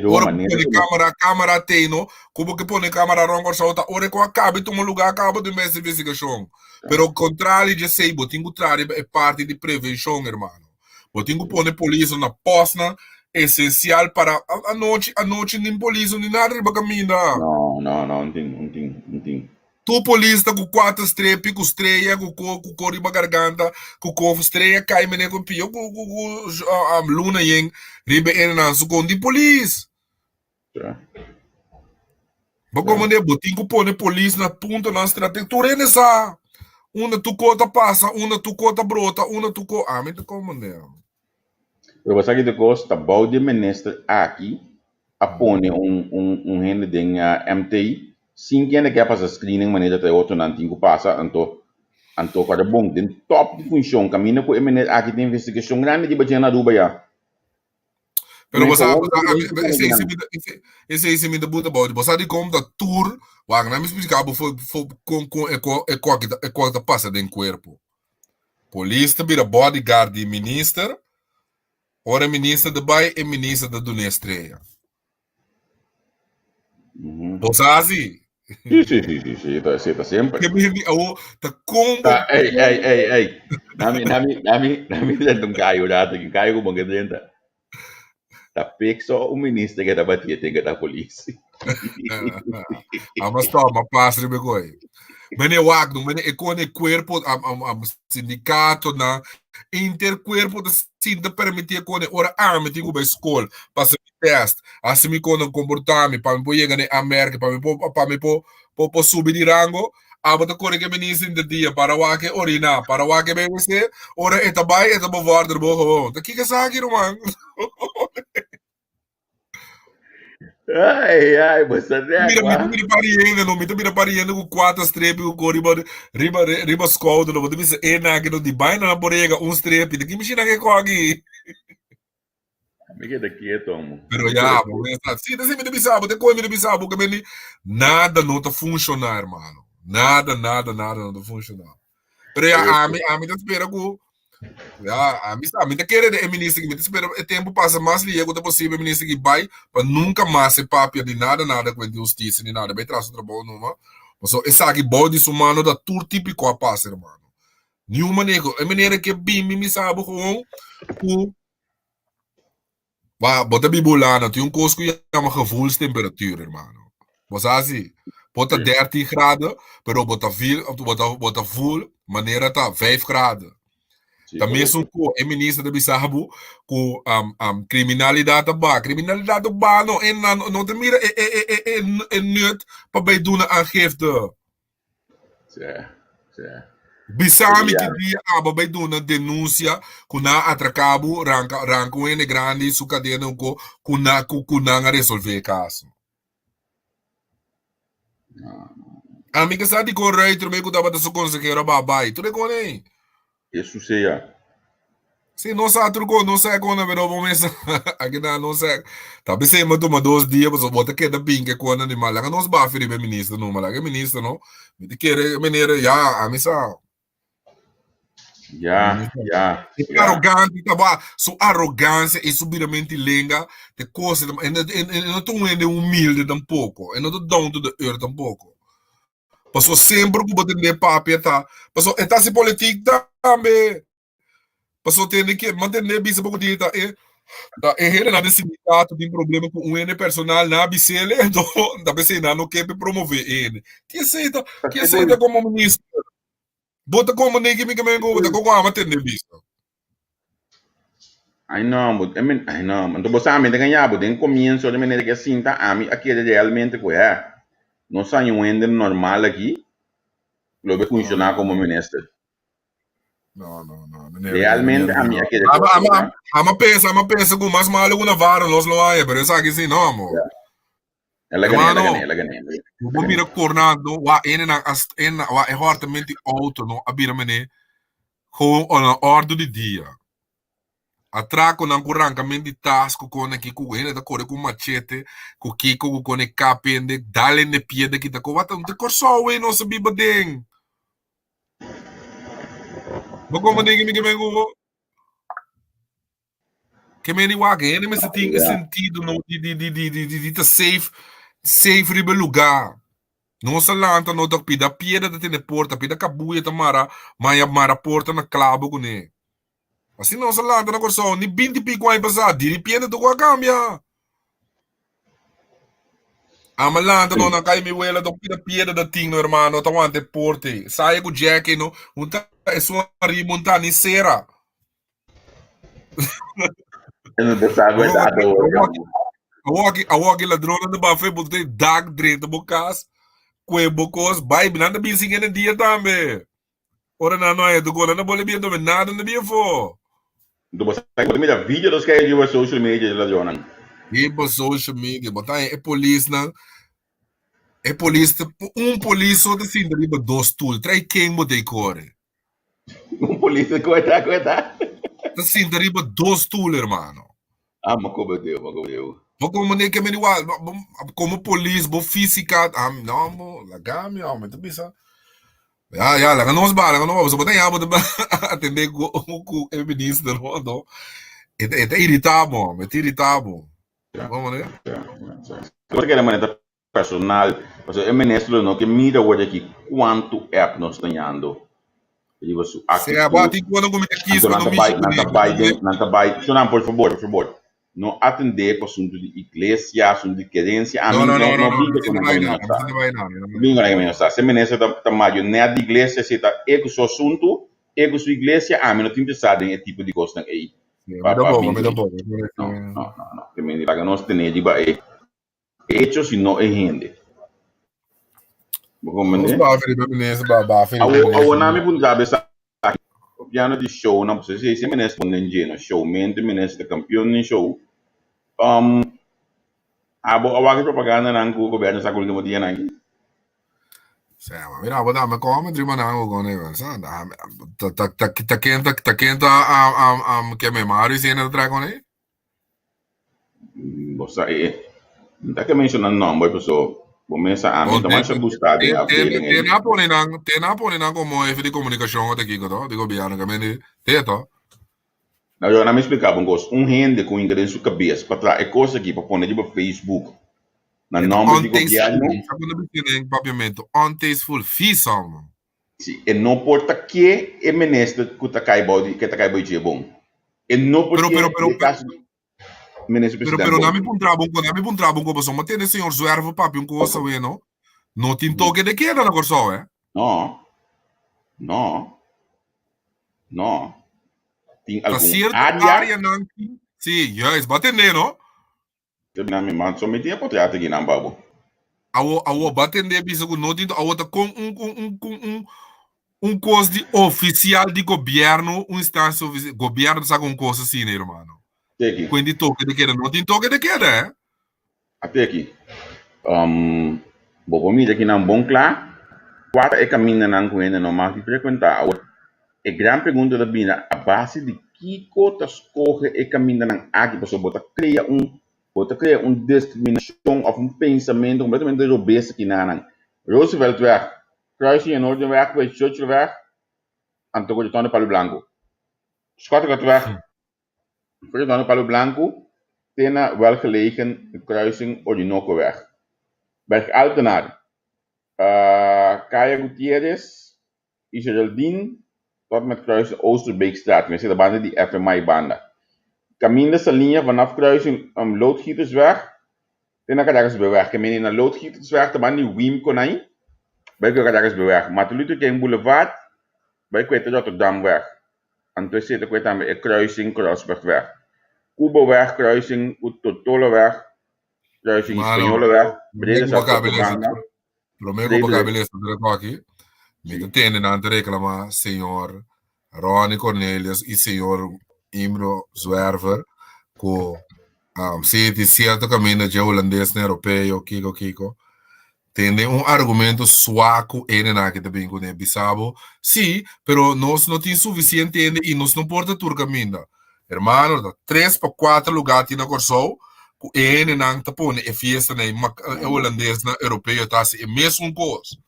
Ora bo pone kamera, kamera t'ei no, ku bo ke pone kamera rònt Kòrsou ta ora ku a kabi tuma lugá kaba bo tin mester investigashon. Pero kontrali dje esei bo tin ku traha riba e parti di prevenshon hermano. Bo tin ku pone polis na postnan esensial para anochi, anochi nin polis ni nada riba kaminda. No, no, no, no tin, no tin, no tin. Tur polis ta ku kuater strepi, ku streya, ku ko, ku ko riba garganta, ku ko streya kai mene ku pio ku ku ku luna yen riba e nan su kon di polis. Bo komandé, bo tin ku pone polis na puntonan stratégiko. Tur hende sa unda tur ko ta pasa, unda tur ko ta brota, unda tur ko. Ami ta komandé. Pero bo sa ki ta kos, ta bou di e minister aki a pone un un un hende den MT sin kende ke a pasa screening manera ta e otronan tin ku pasa, anto anto kòrda bon den top di funshon kaminda ku e meneer aki tin investigashon grandi riba dje na Aruba ya. Pero bo sa, bo sa, esei si mi ta, esei si mi ta buta bou. Bo sa dikon ta tur, wak, na mi splika bo fo, fo, kon, kon e ko, e ko ta, e ko ta pasa den kuerpo. Polis ta bira bodyguard di minister, ora e minister ta bai, e minister ta dun'é estrella. Bo sa si? Sí, sí, sí, sí, sí, ta, sí, ta semper. Ke mi awo ta kon bo Ta, ey, ey, ey, ey. Nami, nami, nami, nami drenta un kayo rato, un kayo ku bon ke drenta. Ta pek so un minister ke ta bati e ten ke ta polis. Ama stop, ma pas riba e koi. Mene wak no, mene e kon e kuerpo am am am sindikato na interkuerpo ta sinta permiti e kon e ora ami tin ku bai skol pasa mi test, hasi mi kon komporta mi pa mi por yega na e aanmerking, pa mi por pa mi por por por subi di rango, abo ta kore ku e minister inter dia para wak e orina, para wak e bbc, ora e ta bai e ta bevorder bo gewoon. Ta kiko esaki ruman? Ai, ai, bo sa Mira, mi rekwa. ta mira pariente, no, mi ta mira pariente ku kuater strepi ku kor riba, riba, riba skouder, no, bo ta bisa e nan aki no di bai nan por yega un strepi, di ki mishina ke ko aki? Mi keda kieto, amo. Pero Mi ya, keda bo kieto. mesa, sí, ta si mi ta bisa bo, te koe mi ta bisa bo, ke meni, nada no ta funshoná, hermano. Nada, nada, nada no ta funshoná. Pero ya, Pero, ami, ami ta spera ku Ya, ami sa, mi ta kere de e minister ki, mi ta spera e tempo pasa mas lihe ku ta posibel e minister ki bai pa nunka mas e papia di nada nada ku enti hustisia ni nada, bai traha su trabou numa. Pasobra esaki bou di su mano ta tur tipiko a pasa, hermano. Niun maneho. E manera ke bin mi mi sa bo gewoon ku Ba, bo ta biba Hulanda, tin un kos ku yama gevoelstemperatuur, hermano. Bo sa si? Bo ta Sí. 13 graden, pero bo ta vil, bo ta, bo ta voel manera ta 5 graden. Sí, Ta mesun correcto. ku e minister ta bisa bo ku um, um, kriminalidat ta baha. Kriminalidat ta baha no, en nan no ta mira e, e, e, e, e, e nut pa bai duna aangifte. Sí, sí. Bisa mi ki Ya. dia abo bai duna denuncia ku nan a atraká bo, ranka, ranka un hende grandi su kadena un ko, ku nan, ku, ku nan a resolvé e kaso. No, no. Ami ke sa dikon Ruiter me ku tabata su konsehero a baha bai. Tur e kon ei. E susea. Sí, no sa tur kon, no sa kon na pero bo mes aki na no sa. Ta besei ma tuma dos dia pasobra bo ta keda binke kon animal. Laga nos bafi riba e minister numa. Laga e minister no. Mi ta kere meneer ya ami sa. Ja, ja, E ja. arrogante ta ba, su arrogancia y su biramento di lenga, te cosa, e no, e, e no ta un hende humilde tampoco, e no ta down to the earth tampoco. Paso semper ku bo tende papia ta, paso e ta hasi politiek tambe. Paso tende ke, man tende bisa poko dia ta e, ta e hendenan den sindikato tin problema ku un hende personal nan a bis'el, anto ta p'esei nan no ke pe promove e hende. Ke esei ta, ke esei ta komo minister? Bo ta komo negi mi ke men ku bo ta koko ama tende bisa. Ai no, bo, I mean, ai no. Anto bo sa mi ta gaña bo den comienzo di manera ke a sinta ami a kere realmente ku hè, nos haña un hende normal aki lo be funciona komo minister. No, no, no. Meneer, Realmente meneer, ami no. a kere Ama, ku ama, asina. ama pensa, ama pensa ku mas malo ku Navarro nos lo haña, pero esaki si no, amo. Ja. El a gané, el a Hermano, gané, el a gané, el a gané. bo por mira cornando, wa ene nan as ene wa e hortament di auto no a bira mene gewoon na ordo di dia. Atraconan cu rancament di tas cu con aki cu hende ta core cu machete cu kico cu con e kap hende dal hende piedra kita con wat ta Corsou wey nos a biba den. Bo comprende mi ke men cu bo? Ke men di wak hende mester tin e sentido no di di di di di di ta safe safe riba e lugar. Nos a lanta no ta pida piedra ta tene porta, pida kabuya ta mara maya mara porta na klabo kuné. Asina nos a lanta na Kòrsou ni binti piko aña pasá, diripiente tur ku a kambia. Ama lanta no na kai mi wela ta pida piedra da tin no hermano ta wanta e porta ei. Saya ku Jack ei no un ta esun ariba un ta ni sera. Awor aki ladronnan ta bafa e bo ta dak drenta bo kas kue bo kos bai nan ta bin sin hende dia tambe. Ora nan no a educó, nan ta bole bien tome nada no bien fo. Anto bo sa bo ta mira video los kaya riba social media di ladronnan. Riba social media, bo ta haña e polisnan, e polis ta un polis so ta sinta riba dos stoel, trae ken bo ta e kore? Un polis ta koe ta koe ta? Ta sinta riba dos stoel hermano. Ah, ma kobe deu, ma kobe deu. Bo komo ne ke meni wa, komo polis, bo física, ah, no, bo, laga mi, hombre, ta bisa. Ya, ya, laga nos ba, laga nos ba. Pasobra bo ta ya bo ta atendé ku ku e minister no, anto e ta e ta iritá bo, e ta iritá bo. Ya, Bo manera? ya, ya. Bo ta kere manera ta personal, pasobra e minister lo no ke mira awor aki kuantu app nos ta yando riba su Sea, bo actitud. tin ku ku mi ta kis Anto pa nan no ta mishi bai, nan kuné. ta bai den, nan ta bai, Shonam, por fabor, por fabor. No atendé ku asuntu di iglesia, asuntu di kerensia. No, Ami no, no, no, no, no no, binga mi ku no nan bai kaminda nada, no sa. mi no bai nada, mi no No binga ku nan kaminda no sa. Si e minister ta, ta marionet di iglesia, si ta e ku su asuntu, e ku su iglesia, ami no ta interesá den e tipo di kosnan ei. Sí, mi Pa, pa tampoco, bin mi ku tampoco. No, no, no, no. Te mende laga nos tene riba e hecho si no e hende. Bo Nos comprende? ba riba minister, ba ba riba Awo, awo minister. na mi puntra besa piano di show na si si minister bon den dje no show mente minister campeon den show. Um, abo a wak e propaganda nan ku gobierno sa ultimo dia nan aki? Sea, ma mira, abo dame come dri manan go gone sa. Ta ta ta ta ken ta ta ken ta am am am ke me Mario si ene tra con ei? Bo sa e mi ta ke menciona nomber paso bo mesa ami Bon, ta te masha gusta te den te afdeling te ei. na pone nan te na pone nan como jefe di comunicacion o te kiko to di gobierno ke mende te to. Nou yo na mi explica bo un cos, un hende cu hinca den su cabes pa traha e cos aki pa pone riba Facebook na E ta nomber di untasteful, gobierno, sa cuando bisa den papiamento untasteful, vies homo. Si e no por ta ke e minister ku ta kai bou di ke ta kai bou di dje bon. E no por Pero ke pero pero di kas minister pero president pero bon. na mi puntra bo un na mi puntra bo un ko pasobra mi tende señor Zwerver papia un cosa Ok. we no. No tin toke de keda na Kòrsou eh. No. No. No. Tin Ta algun cierto área. áreanan tin si juist bo a tende no. Na mi man so mi tin e potret aki nan pa bo. Awo awo bo a tende bisa ku no tin awo ta kon un un un un un un kos di ofisial di gobierno un instancia ofisial gobierno ta saka un kos asina hermano. Teki. Kuen di toke de keda no tin toke de keda eh. Ate aki. Um, bo por mira kinan bon kla kua ta e kamindanan ku hende no mag di frekuentá. Awor, e gran pregunta ta bira a base di kiko ta skohe e kamindanan aki, pasobra bo ta krea un bo ta krea un diskriminashon òf un pensamentu kompletamente robes aki na nan. Rooseveltweg, kruising e Noordenweg ku e Churchillweg. anto ku Retorno Palo Blanco. Schottegatweg for Retorno Palo Blanco te na Welgelegen kruising Orinocoweg. Berg Altenaar, Kaya Gutierrez y Geraldine tot met kruising Oosterbeekstraat, mester ta banda di FMI banda. Kaminda Saliña vanaf kruising Loodgietersweg te na Caracasbeweg. Ke mene na Loodgietersweg ta banda di Wimco nai bai ku Caracasbeweg. Martin Luther King Boulevard bai ku e te Rotterdamweg. Anto esei ta ku e tambe e kruising Crossbergweg. Cubaweg kruising ku Tortolaweg kruising Mano, Españolaweg, promé Breda ku bo Stad kabe lesa Otrobanda. promé ku bo Breda kabe lesa tur aki, mi ta tende nan ta reklamá señor Ronnie Cornelius i señor Imro Zwerver ku um, si tin sierto kaminda dje hulandes na europeo kiko kiko. Tende un argumento suaku ene nan aki ta bin kuné bisa bo, si, pero nos no tin sufisiente hende i nos no por ta tur kaminda. Hermano, ta tres pa kuater lugá tin na Kòrsou ku e hendenan ta pone e fiestanan ei, e hulandesnan europeo ta hasi e mesun kos.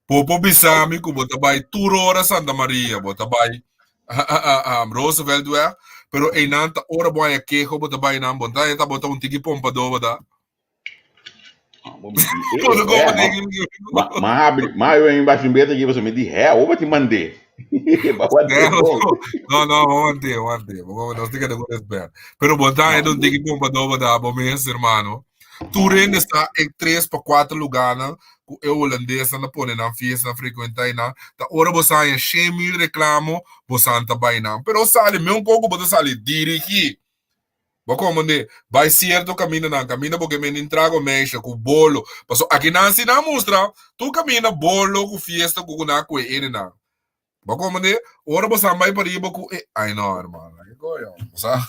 Bo por bisa mi ku bo ta bai tur ora Santa Maria, bo ta bai Rooseveltweg, pero einan ta ora bo haña keho bo ta bai nan, bo ta haña bo ta un tiki pompadó bo ta. Ma habri, ma habri mi bashi un beta aquí, mi di, hè, oba ti mandé. No, no, aguante, aguante. No te queda con espera. Pero botar é um tiki pompa doba da bo mes, hermano. Tur hende sa e tres pa kuater lugánan ku e holandesnan ta pone nan fiesta, nan frekuentá einan. Ta ora bo sa haña 100,000 reklamo, bo san ta bai nan. Pero sali, meun koko bo ta sali dirigí. Bo komprendé? Bai sierto kamindanan, kaminda bo ke mende un trago meisje ku bolo. Paso akinan si nan mustra tur kaminda bolo ku fiesta ku ku nan kue enenan. Bo komprendé? Ora bo san bai pariba ku e, ai no hermano, ke koyo. Bo sa?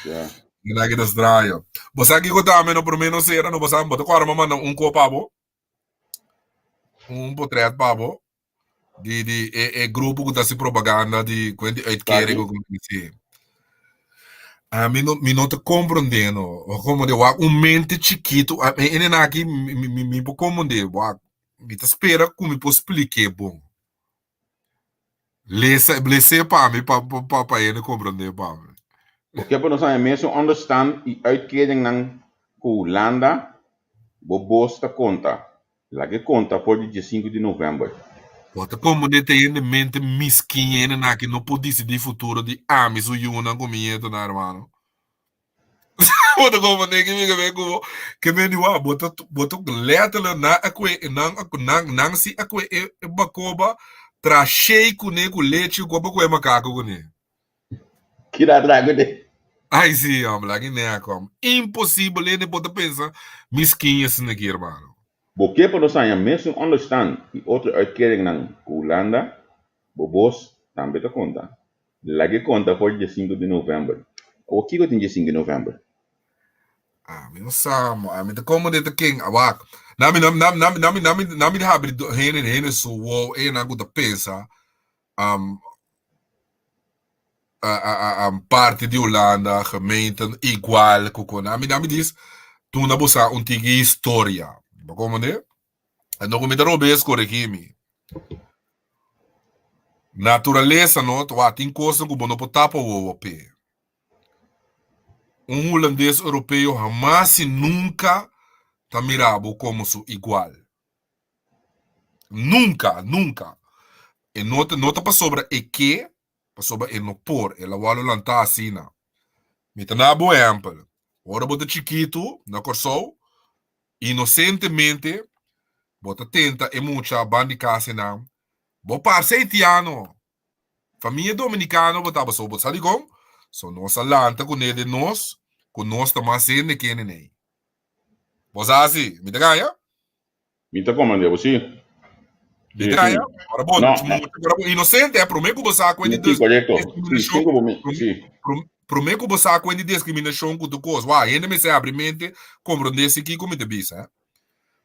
Ja. Mira ki ta straño. Bo sa kiko tambe no promé no sera no bo sa bo ta kòrda bo manda un ko pa bo? Un potret pa bo? Di di e e grupo ku ta hasi propaganda di kuen di uitkering Esaki? ku si. Ami no mi no ta komprondé no. Komo di wak un mente chikitu a e ene aki mi mi mi mi por komprondé wak mi ta spera ku mi por splik'é bon. Lesa les'é pa mi pa pa pa hende komprondé pa mi. Oke pa nos haña mesun onderstand i uitkeringnan ku Hulanda bo bos ta konta. Laga e konta for di diesinku di novèmber. Bo ta komprendé te hende mente miskin hende aki no por disidí futuro di ami su yunan ku mi ñetonan hermano. Bo ta komprendé ki mi ke men ku bo? Ke men di wou bo ta bo ta letterlijk nan a kue nan a nan nan si a kue e e bakoba tra shei kuné ku lechi ku bo kue makako kuné. Kira tra kuné. Ai si hombre laga e nea kom. Imposibel hende por ta pensa miskin asina aki hermano. Bo ke pa nos haña mesun onderstand i otro uitkeringnan ku Hulanda? Bo bos tambe ta konta. Lag'e konta for di diesinku di novèmber. Awor kiko tin diesinku di novèmber? Ami no sa mo. Ami ta komo de ta ken awak. Nami nami nami nami nami nami nami di habri hende hende su wow e nan ku ta pensa um a a a um parti di Hulanda gemeenten igual ku kon. Ami nami dis tuna bo sa un tiki historia. Bo komo de? Anto ku mi ta robes koregi mi. Naturalesa no ta wak tin kosnan ku bo no por tapa wowo p'e. Un hulandes europeo hamas i nunka ta mira bo komo su igual. Nunka, nunka. E no ta no ta pasobra e ke, pasobra e no por. El a wòrdu lantá asina. Mi ta na bo ehèmpel. Ora bo ta chikitu na Kòrsou, Inosentemente bo ta tenta e mucha ban di kas einan. Bo parse haitiano. Famia dominicano bo tabata so bo sa dikon? So nos a lanta kuné den nos ku nos ta mas hende ke nenei. Bo sa si? Mi ta gaña? Mi ta komprende bo si. Mi ta gaña? Ora bo No, mucha ora bo inosente eh prome ku bo sa ku e di Si, korekto. Si, diskriminashon sin ku bo mi, si. Promé ku bo sa ku e di diskriminashon ku tur kos. Wak, hende mester abri mente komprondé si kiko mi ta bisa.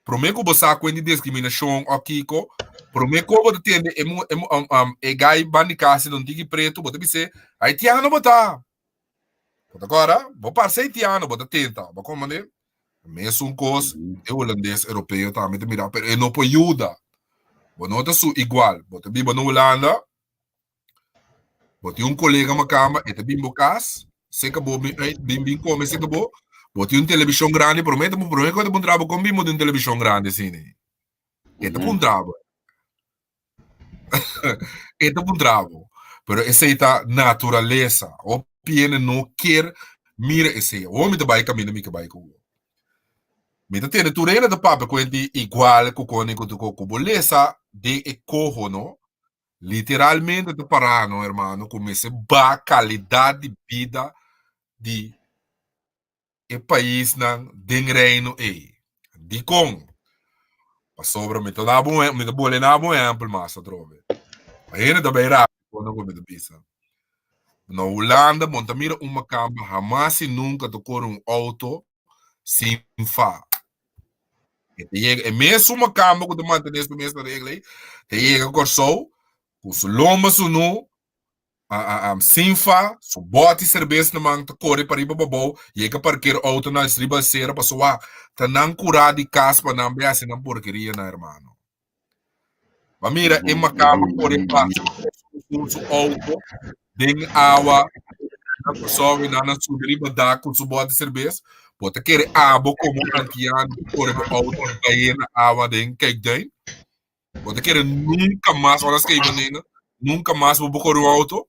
Promé ku bo sa ku e di diskriminashon òf kiko, promé ku bo ta tende e mu e e gai ban di kas di un tiki pretu, bo ta bis'é, Haitiano bo ta! Bo ta kòrda? Bo parse haitiano, bo ta tenta. Bo komprondé? Mesun kos e hulandes europeo tambe ta mira, pero e no por yuda. Bo no ta su igual. Bo ta biba na Hulanda, bo tin un kolega makamba, e ta bin bo kas, seka bo bin uit, bin bin kome seka bo. Bo tin un televishon grandi, promé ta promé ku e ta puntra bo kon bin bo tin un televishon grandi asina. E ta puntra bo. E ta puntra bo. Pero esei ta naturalesa. Hopi hende no kier mira esei. Awor mi ta bai kaminda mi ke bai ku bo. Mi ta tende tur hende ta papia ku hende igual ku koni ku tur ku bo lesa den e koho no. Literalmente ta pará no hermano ku mester baha kalidat di bida di e paisnan den reino ei. Dikon? Pasobra mi ta daba un mi ta bole daba un ehèmpel mas atrobe. Pa hende ta bai rabia kono ku mi ta bisa. Na Hulanda bo no ta mira un makamba hamas i nunka ta kore un outo sin fa. E ta yega e mesun makamba ku ta mantené su mes na regla ei ta yega Kòrsou ku su lomba sunú sin fa, su bòti serbes na man ta kore pariba pabou, yega parker outo na riba sera pasobra ta nan kurá di kas pa nan bai hasi nan porkeria nan hermano. Ba mira e makamba kore pasa ku su outo den awa na Kòrsou i nan a subi riba dak ku su bòti serbes, bo ta kere abo komo antiano kore bo outo bai na awa den Kijkduin? Bo ta kere nunka mas ora skei manera, nunka mas bo por kore un auto?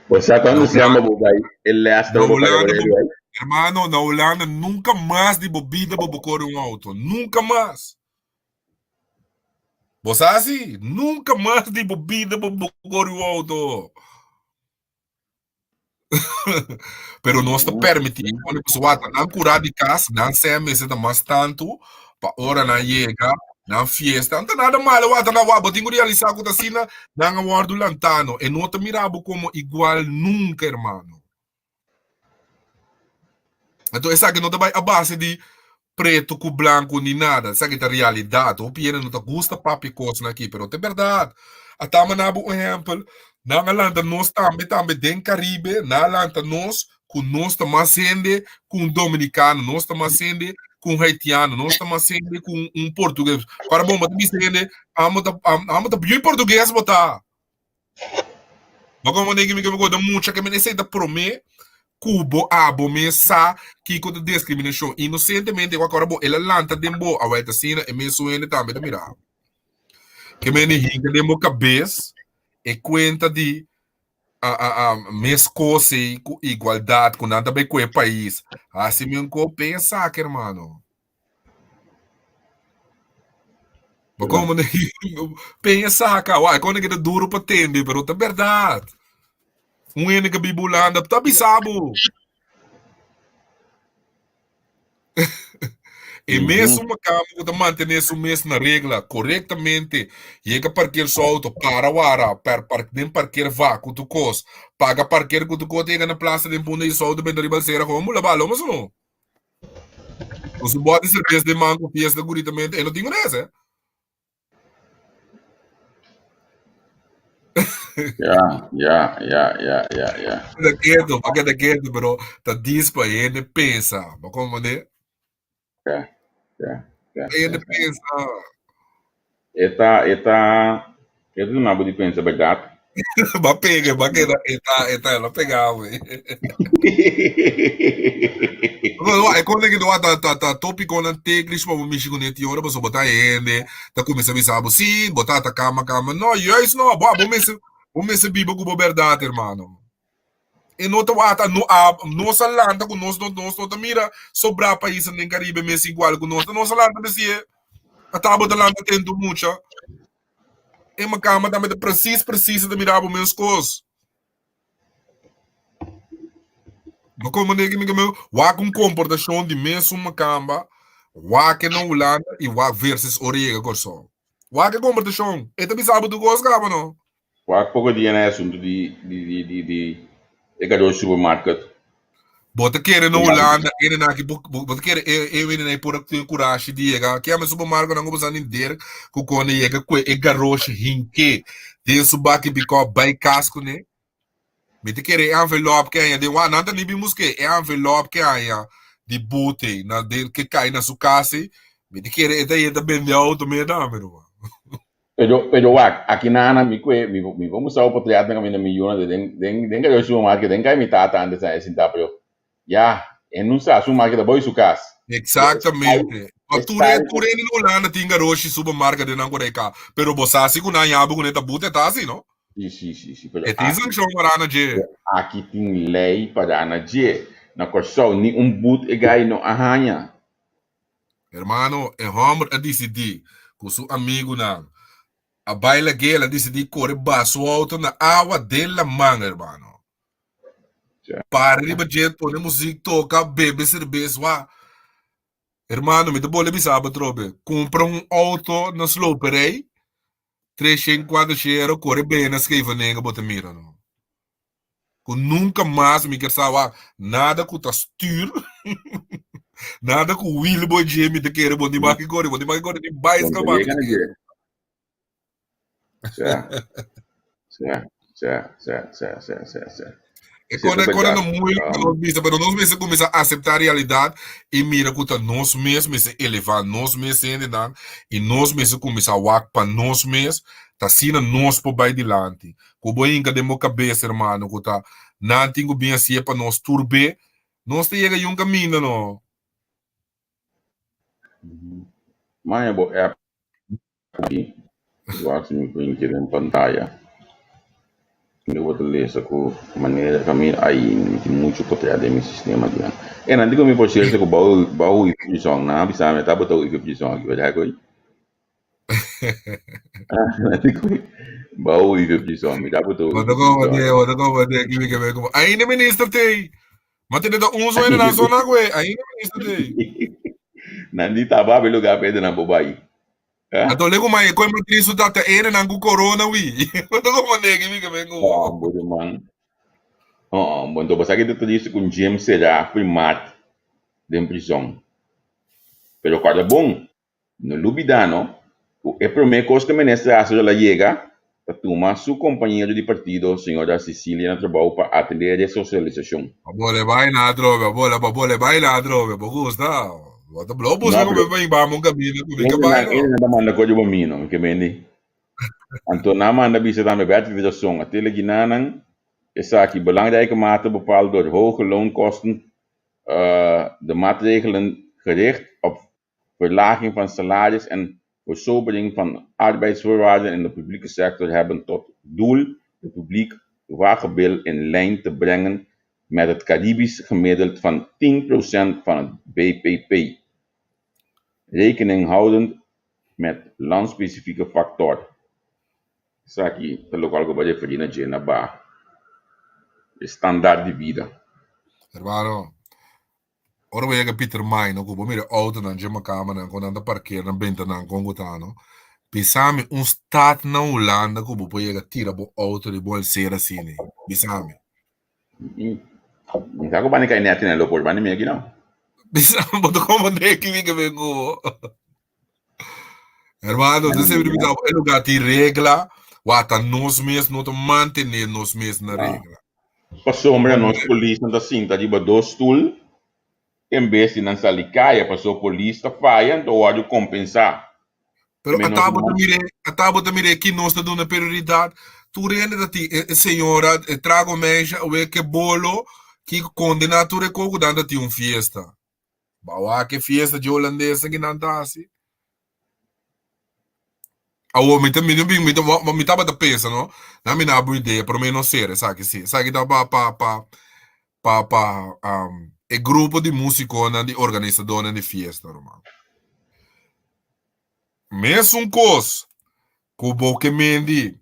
Bo sa cuando se llama bo bai e les ta Na bo paga Holanda, bo bo, bai. hermano, na Holanda nunka mas di bo bida bo por kore un auto. Nunka mas. Bo sa si? Nunka mas di bo bida bo por kore un auto. Pero nos ta permití pone pasobra wak nan kurá di kas, nan sèn mester ta mas tantu pa ora nan yega nan fiesta. No ta nada malo wak ta nan wak bo tin ku realisá ku ta asina nan a wòrdu lantá no. E no ta mira bo komo igual nunka hermano. Anto esaki no ta bai a base di preto ku blanku ni nada. Esaki ta realidat. Hopi hende no ta gusta papia kosnan aki, pero ta e bèrdat. A tama na bo un ehèmpel, nan a lanta nos tambe tambe den Karibe, nan a lanta nos ku nos ta mas hende ku un dominikano, nos ta mas hende ku un haitiano, nos ta mas hende ku un portugues. Para bon, bo ta bisa hende, amo ta amo ta bieu portugues bo ta. Bo komo negi mi ke mi da mucha ke men esei ta prome ku bo abo mes sa kiko ta diskriminashon. Inosentemente ku akora bo el a lanta den bo awel ta asina e mesun hende tambe ta mira bo. Ke men e hinka den bo kabes e kuenta di mes kos ei ku igualdat ku nan ta bai ku e pais. Hasi mi un ko pensa aki hermano. Maar como peña saca, wa, kon que duro pa tende, pero ta verdad. Un hende que biba Holanda, ta bisabu. E mes un macambo ku ta mantener su mes na regla correctamente. Yega parkeer su auto, para wara, per park, den parkeer va ku tu kos. Paga parkeer ku tu kos, yega na plaza den punda y su auto benta riba alcera, gewoon bula bala, homo no? Ku su bòt di serbes den man ku fiesta guritamente, e no tin ku ese. Ja, ja, ja, ja, ja, ja. Ta ketu, pa keda ketu, pero ta dis pa hende pensa. Bo komprendé? Ja, ja, ja. Pa hende pensa. E ta, e ta, e ta duna bo di pensa bèrdat. Ba pega, ba keda, e ta, e ta, lo pega bo. No, e konta ki ta ta ta tópikonan téknish pa bo mishi kuné ti ora pasobra bo ta hende ta kuminsá bisa bo sí, bo ta ataká makamba. No, juist no, bo bo mester bo mester biba ku bo bèrdat hermano. E no ta wata no a nos a lanta ku nos no nos no ta mira sobrá paisnan den Karibe mes igual ku nos. Ta nos a lanta mesié. Ata bo ta lanta tento mucha. E makamba tambe ta presis presis ta mira bo mes kos. Bo komprende ki mi ke men? Wak un komportashon di mesun makamba wak e na Hulanda i wak versus ora yega Kòrsou. Wak e komportashon. E ta bisa bo tur kos kaba no. Wak poko dia na e asuntu di di di di di e gadó supermarket. Bo ta kere na Hulanda ene na ki bo bo ta kere e e wene na e por a tin kurashi di yega ki ame supermarket nan ku bo sa ni der ku kone yega kue e garoshi hinke den su baki bikò bai kas kuné. Mi ta kere e envelop ke haña den wak nan ta ni bin busk'é e envelop ke haña di boete na den ke kai na su kas ei mi ta kere e ta yeta bende auto mei tambe ruman. Pero, pero wak, aki na ana mi kue, mi, mi por mustra bo portret na kaminda mi yunan den, den, den kaya supermarket, den kaya mi tata antes a sinta, pero ya, e no sa, supermarket ta boy su kas. Exactamente. Ma tur e tur hende na Hulanda tin garoshi supermarket den nan koreka, pero bo sa si ku nan yabi ku nan ta bute ta asi, no? Si, si, si, si, pero E tin aki, sankshon pará na dje. aki tin lei pará na dje. Na Kòrsou ni un but e gai no a haña. Hermano, e hòmber a disidí ku su amigunan a bai lag'é, el a disidí kore ba su outo na awa den laman, hermano. Para riba dje, pone muzik toka, bebe serbes, wak. Hermano, mi ta bolbe bisa bo atrobe, kumpra un outo na sloperij, 300, 400 euro, kore bene na Scheveningen, bo ta mira no. Ku nunka mas mi kier sa wak nada ku ta stuur, nada ku wiel bo dje mi ta kere bo ni maki kore, bo ni maki kore ni baiskel Bon, maki ta ta yega na kere. dje. Sa, sa, sa, sa, sa, sa, sa, sa. E Esei kona ta e kona no bèrdat. moeilijk pa nos bisa, pero nos mester kuminsá aseptá realidat i mira ku ta nos mes mester elevá nos mes hendenan i nos mester kuminsá wak pa nos mes, ta asina nos por bai dilanti. Ku bo hinka den bo kabes, hermano, ku ta nan tin ku bin hasié pa nos tur be, nos ta yega yun kaminda no. Maya bo app aki, wak si mi por hinka den pantaya. Mi bo ta lesa ku manera kaminda ai mi tin muchu potrèt den mi sistema aki. E nan di ku mi por sierto ku bo bo hui prison, nan a bisa mi tabata hui prison aki, berdad ku? Bou vive prison, mi tabata Bo ta comprende, bo ta comprende ki mi ke ber como. Ainda minister tei. Ma tene ta un sueño na zona kwe. Ainda minister tei. Nan di taba be lugar pe nan bo bai. Anto lego mai e koi matriz su tata ene nan ku corona wi. Bo ta comprende ki mi ke ber como. Oh, bo de man. Oh, bo anto bo sa ki ta triste ku Jim será primaat den prison. Pero kòrda bon, No lubidá no ku e promé kos ku Minister Astrid a yega ta tuma su kompañero di partido señora Cecilia na trabou pa atendé resosialisashon. Bo bole bai na atrobe, bo bole, bo bole bai na atrobe, bo gusta. Bo ta blo busca No, ku pero mi pa hiba un camino ku mi ka bai hendenan, no. hendenan ta manda kos riba mi no, ke mendi. Anto nan manda bisa tambe Bertie di rason, a tele ginanan esaki belangrijke mate bepaald door hoge loonkosten, de maatregelen gericht op Verlaging van salaris en versobering van arbeidsvoorwaarden in de publieke sector hebben tot doel de publiek wagenbil in lijn te brengen met het Caribisch gemiddeld van 10% van het BPP, rekening houdend met landspecifieke factor. Esaki ta lokual ku bo a referí na dje na ba e standaard di bida. Hermano, Ora bo yega Pietermaai no ku bo mira e outonan dje makamanan kon nan ta parkeer nan benta nan kon ku ta no. Bisa mi un stad na Hulanda ku bo por yega tira bo outo riba un alsera asina. Bisa mi. Mi sa ku bani kai nèt na lo por bani mi aki no. Bisa mi bo ta komprende ki mi ke men ku bo. Hermano, ta sempre bisa e lugar tin regla, wata nos mes no ta mantene nos mes na regla. Pasobra nos polisnan ta sinta riba dos stul en bes di nan sali kaya paso polis ta faya anto wòrdu kompensá. Pero ata bo ta mira, ata bo ta mira ki nos ta duna prioridad. Tur hende ta tin e señora e trago meisje awe ke bolo ki kondena tur e koko dan ta tin un fiesta. Ba wak e fiesta dje holandesnan ki nan ta hasi. Awor mi ta mi mi ta mi tabata pensa no, nan mi na bo idea pero mi no ser esaki si. Esaki ta pa pa pa pa pa e grupo di musiconan di organisadornan di fiesta ruman. Mesun kos ku bo ke mendi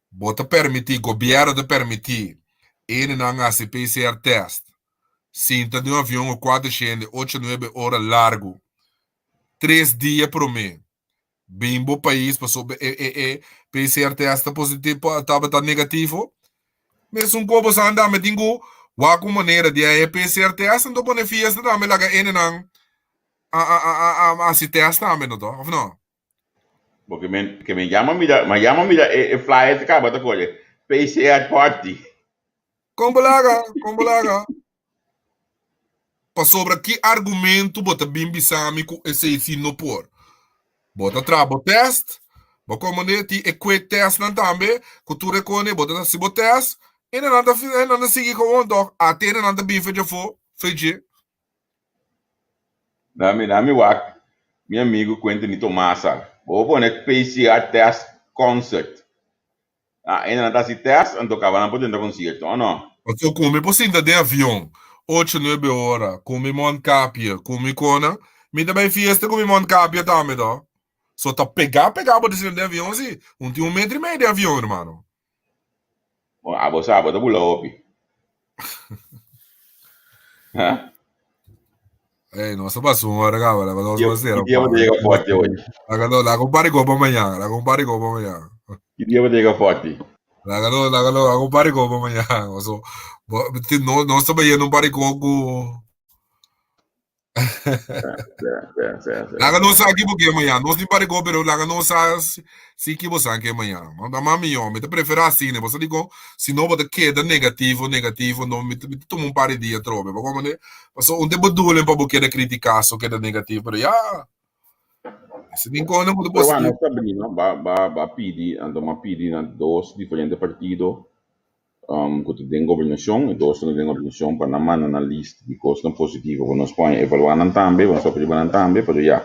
bo ta permiti gobierno ta permiti hendenan hasi PCR test sinta den un avion ku kuater shende ocho nuebe ora largu tres dia promé bin bo pais pasobra e e e PCR test ta positivo tabata negativo mesun ku bo sa tambe tin ku wak un manera di e PCR test anto pone fiesta tambe laga hendenan a a a a hasi test tambe no to of no? Porque men ke men yama mira ma yama mira e e flyer ta kaba ta kore PCR party. Kon bo laga? Kon bo laga? Pasobra ki argumento bo ta bin bisa mi ku esei si no por? Bo ta traha bo test, Bo komprendé? Tin e quick testnan tambe ku tur e kone bo ta hasi bo test i nan ta nan ta sigui gewoon tòg. Ate nan ta bin fecha afó fe dje. Nami nami wak mi amigu Quentin Tomasa. Bo por pone PCR test concert. Ah, e nan ta hasi test anto kaba nan por drenta concierto, o no? Paso ku mi por sinta den avion ocho nuebe ora ku mi mondkapje ku mi kona, mi ta bai fiesta ku mi mondkapje tambe to. So ta pegá pegá bo ta sinta den avion si, un tin un metro i medio den avion hermano. Bon, abo sa, abo ta bula hopi. Ha? Ey, nos a pasa un hora caba, laga nos Ki ba cera ki dia bo ta pa. yega forte hoy? Laga nos, laga un par di copa mañana, laga un par di copa mañana. Ki dia bo ta yega forte? Laga nos, laga nos, laga un par di copa mañana. So, bo, ti- no, nos ta bayendo un par di copa cu Laga nos sa ki bo ke mañana. Nos tin parikó, pero laga nos sa si ki bo sa ke mañana. Ma ta mas mihó. Mi ta preferá asina. Bo sa dikon? Si no bo ta keda negativo, negativo, no mi ta mi ta tuma un par di dia atrobe. Bo komprende? Pasobra un ta bedoeling pa bo keda kritiká so keda negativo, pero ya. Si tin kos ku ta Pero wak, positivo. nos ta bini, no? Ba, ba, ba pidi, anto m'a pidi na dos diferente partido ku ta den gobernashon, e dos ta den gobernashon pa nan manda nan list di kosnan positivo ku nos por haña evaluá nan tambe, ku nos por riba nan tambe, pero ya,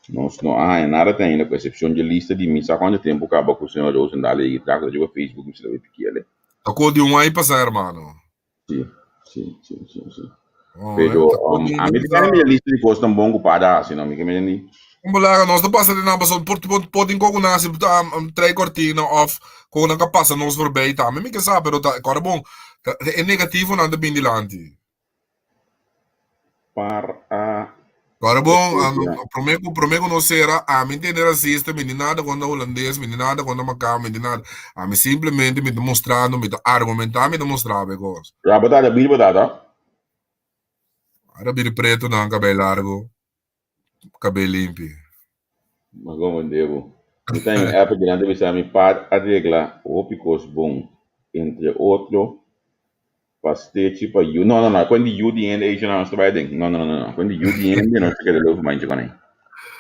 nos no a haña nada te ainda ku esepshon di e lista di mi sa kuantu tempu kaba ku señor Rosendal a yega traha ku ta riba Facebook mi si ta bai pikiel e. Ta ko di un aña pasá hermano. Sí, sí, sí, sí, sí. Oh, Pero ta ko di un a aña mi ta pasá. mira lista di kosnan bon ku para hasi, no, mi ke mira ni. Un balaga nos ta pasa den nan pasobra por por por tin koku nan hasi trae kortina of koku nan ka pasa nos voorbij tambe mi ke sa pero ta kòrda bon ta e negativonan ta bin dilanti. Par a Kòrda bon escucha. prome ku prome ku nos sera ami tende rasista mi di nada kontra hulandes mi di nada kontra makamba mi di nada ami simplemente mi ta mostrando mi ta argumenta mi ta mostra bo e kos. Ya bo tata biri bo tata? Ara biri preto nan kabei largo. Kabel limpi. Ma como debo. Mi ta en app dilanti bisa mi pa arregla hopi cos bon, entre otro pastechi pa yu. No, no, no, con di yu di hende ei no ta bai aden. No, no, no, no, con di yu di hende no ta keda leu mancha con ei.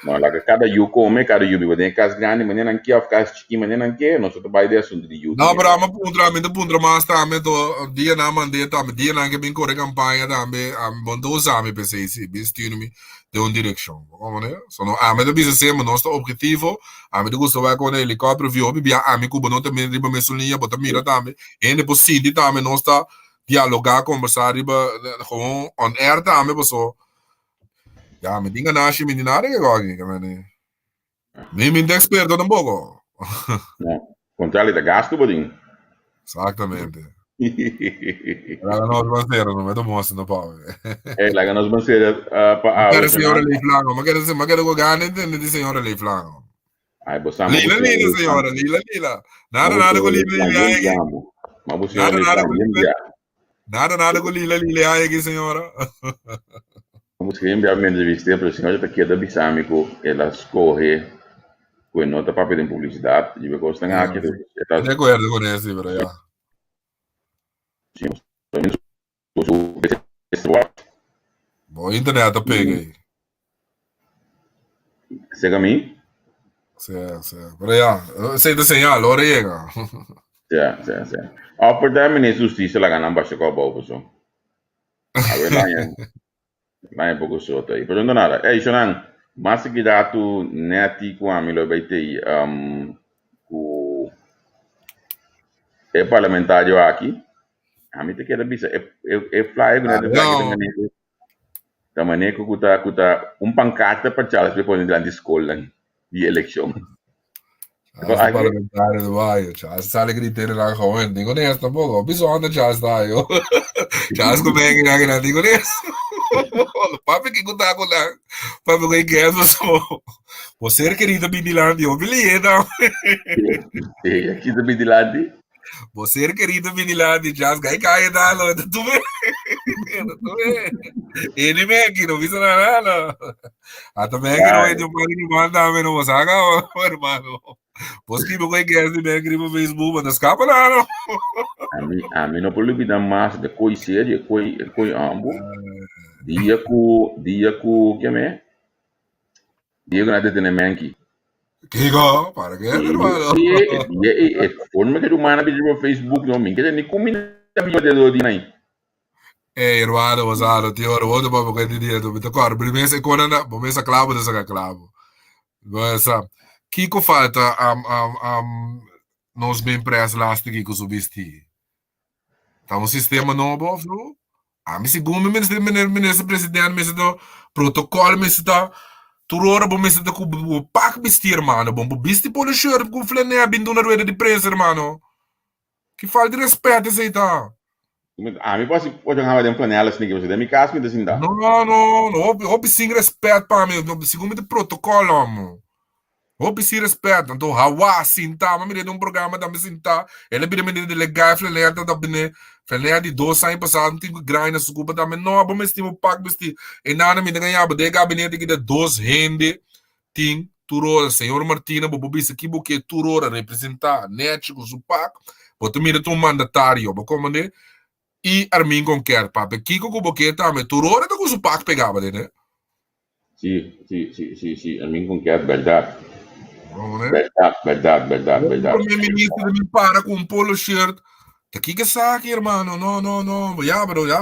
No, laga cada yu come, cada yu biba den e cas grandi manera nan ke of cas chiki manera nan ke, nos no ta bai den asunto di yu di No, pero hende. ami a puntra, mi ta puntra mas tambe, to dia nan mand'é tambe, dia nan ke bin kore kampaña tambe, ami bon ta usa mi p'esei si, bin stuur mi den un direkshon. Bo komprende? So no, ami ta bisa semper, nos ta objetivo, ami ta gusta wak ku helikòpter vio hopi bia ami ku bo no ta riba mesun liña, bo ta mira tambe, hende por sinti tambe nos ta dialogá, kombersá riba, gewoon on air tambe, paso ya mi tin ganashi, mi tin nada ke goki, ke mende. Mi mi no ta experto tampoco. No, contrario, ta gasto bo tin. Exactamente. Laga nos ban cera, no me ta mostra no pa. Hey, laga nos ban cera pa Ma awe. kere señora Ley Flango, ma kere ma kere go gana entende di señora Ley Flango. Ay, bo sa, ma bo Lila señora lila Ley señora, Flango. lila lila. Ma Nada bo nada señora con Ley lila Flango, lila bien ay. biamo. Ma bo señora Nada Ley nada Flango, con bien lila. bia. Nada nada con lila lila ay aquí señora. Ma bo bien bia mi entrevisté, pero señora ta keda bisa mi ku el a skohe ku e no ta papia den publisidat, riba e kosnan aki, Sí, e ta de acuerdo con eso, pero ya. Bo internet ta pega aí. Sega mi? Sí, sí. Pero ya, esei ta señal, ora yega. Sí, sí, sí. Of por ta minister justicia laga nan basha kò bou paso. A ver laña, laña poko soto aí. Pero no nada. Ey, Shonan, mas kidatu neti ku ami lo bai tei um, ku e parlamentario aki. Ami ta keda bisa e e e flyer ku neti flyer ta maneho ta maneho ku ta ku ta un pankarta pa Charles por pone dilanti skolnan di elekshon. Charles ta parlamentario de bayo. Charles sale gritando la joven. Digo nes tampoco. Piso anda Charles tayo. Charles ku mengi na kina digo nes. Papi ki kuta ku lang. Papi ku ikes so. Bo ser querido bin dilanti. Hopi lihe tambe. Sí, aki ta bin dilanti. Bo ser querido bin dilanti. Charles gai kaya dalo. Tu ve. Tu ve. Eni mengi no bisa nada no. Ata mengi no eti un par di manda me no saca hermano. Bos ki bo koi di mengi riba Facebook, manda scapa na no. Ami no por lubida mas de koi serio, koi koi ambo. Dia ku dia ku ke me? Dia ku na detene mengi. Kiko? Para ke, hermano? E, e, e, e forma que humana bi riba Facebook no, min kere ni kuminda bi de di nai. Ey, hermano, pasado, tío, oro, voto pa porque di dia, tu kor, primeiro se kona na, bo mesa clavo de saca clavo. Bo Kiko falta am am am nos ben pres laatste Kiko su bisti. Ta un sistema nobo of no? Ami segun mi minister minister president mester ta protocol mester ta tur ora bo mester ta ku bo pak bisti hermano bo bo bisti polo shirt ku flanel bin duna rueda di prensa hermano ki falta di respet esei ta. Ami por hasi por haba den flanel asina ki den mi kas mi ta sinta. No no no hopi hopi sin respet pa mi segun mi ta protocol homo. Hopi sin respet, anto hawa sinta, m'a mira den un programa tambe sinta, el a bira mende delega e flanel ta ta bini, flanel di dos aña pasa no tin ku graña na su kupa tambe, no abo mester bo pak bisti, e nana mi ta gaña bo den e gabinete ki ta dos hende tin tur ora, señor Martina bo por bisa ki bo ke tur ora representa nechi ku su pak, bo ta mira ta un mandatario, bo komprende, i Armin Konker papia kiko ku bo ke tambe tur ora ta ku su pak pega bo tende. Sí, sí, sí, sí, sí, a mí con que verdad. Verdad, verdad, verdad, verdad. Primer ministro de mi para con un polo shirt. Ta kiko esaki, hermano? No, no, no. Ya, pero ya.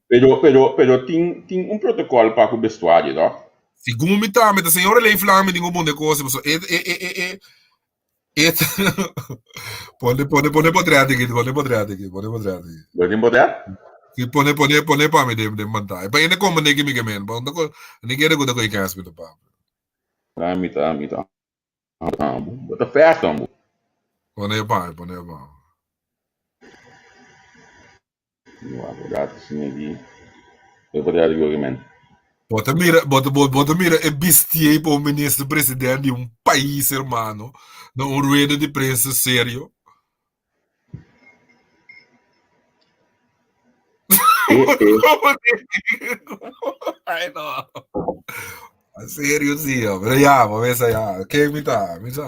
Pero, pero, pero tin, tin un protocol pa ku vestuario, no? Segun mi tambe, ta señora Leif Lang mi tin un bon de cosa, paso e, e, e, e, e, e, pone, pone, pone potret aki, pone potret aki, pone potret aki. Bo tin potret? Si, pone, pone, pone pa mi den, den pantaya. Pa hende komprende ki mi ke men. Pa unda ko, ni kere ku ta koe kens mi ta papia. Ah, mi ta, mi ta. Ah, bo ta fast, hombre. Pone pa mi, pone pa mi. Bo ta mira, bo ta, bo, bo ta mira e bistié pa un minister president di un pais, hermano, na un rueda di prensa serio. Ay, no. Serio, sí, pero ya, bo mesa ya. Ken mi ta? Mi sa.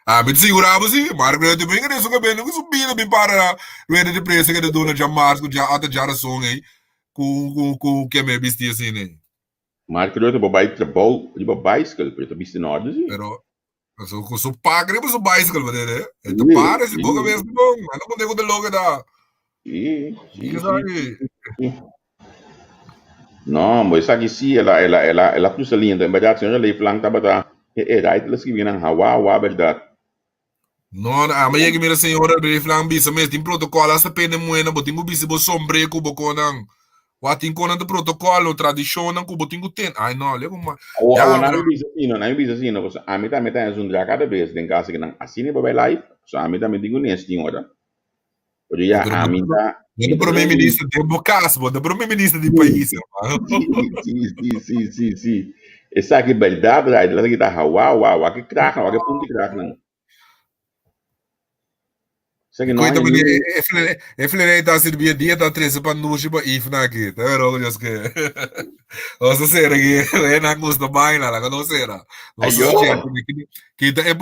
Ah, mi ta sigurá bo sí. Mark Rutte bin kere su kabel, no su bida bin para na rueda di prensa ke ta duna djamars ku dja ata djarason ei ku ku ku ke me bisti asina ei. Mark Rutte bo bai trabou riba bicycle, pero ta bisti na orde sí. Pero su ku su pak riba su bicycle, bo tende? E ta para si bo kabes ta bon. Anda ku te ku ta loke ta. Sí, sí, Kiko sí, esaki? sí. No, bo esaki sí, el a, el a, el a, el a cruza línea. En berdad, señora Leeflang tabata, e, e, right, el a escribí nan, hawa, hawa, berdad. No, no, ama yega mira señora Leeflang bisa mes, tin protocolo hasta pende muena, bo tin ku bisti bo sombré ku bo konan. Wa tin konan ta protocolo, tradishonnan ku bo tin ku ten. Ai no, lego ma. Awo, Ya, awo, nan pero mi bisa así, no, nan mi bisa así, no, pasobra ami tambe ta zundra kada bes den kas ku nan asina pa bai live, so ami tambe tin ku nes tin ora. Pero ya, Pero ami ta, bo mi ta ta prome minister den bo cas, bo ta prome minister di pais, hermano. Sí, sí, sí, sí, sí. Esaki berdad, right? Esaki ta hawa, wa, wa ke kraak, wa ke punti kraak nan. Esaki no Koita hay meneer, ni e flerei ta sirbi e dia ta trese pa nushi pa Ifna aki. Ta wero ku Dios ke. Nos ta sera ki, e nan gusta baila, laga nos sera. Nos ta Ayo. sugeri, kita e.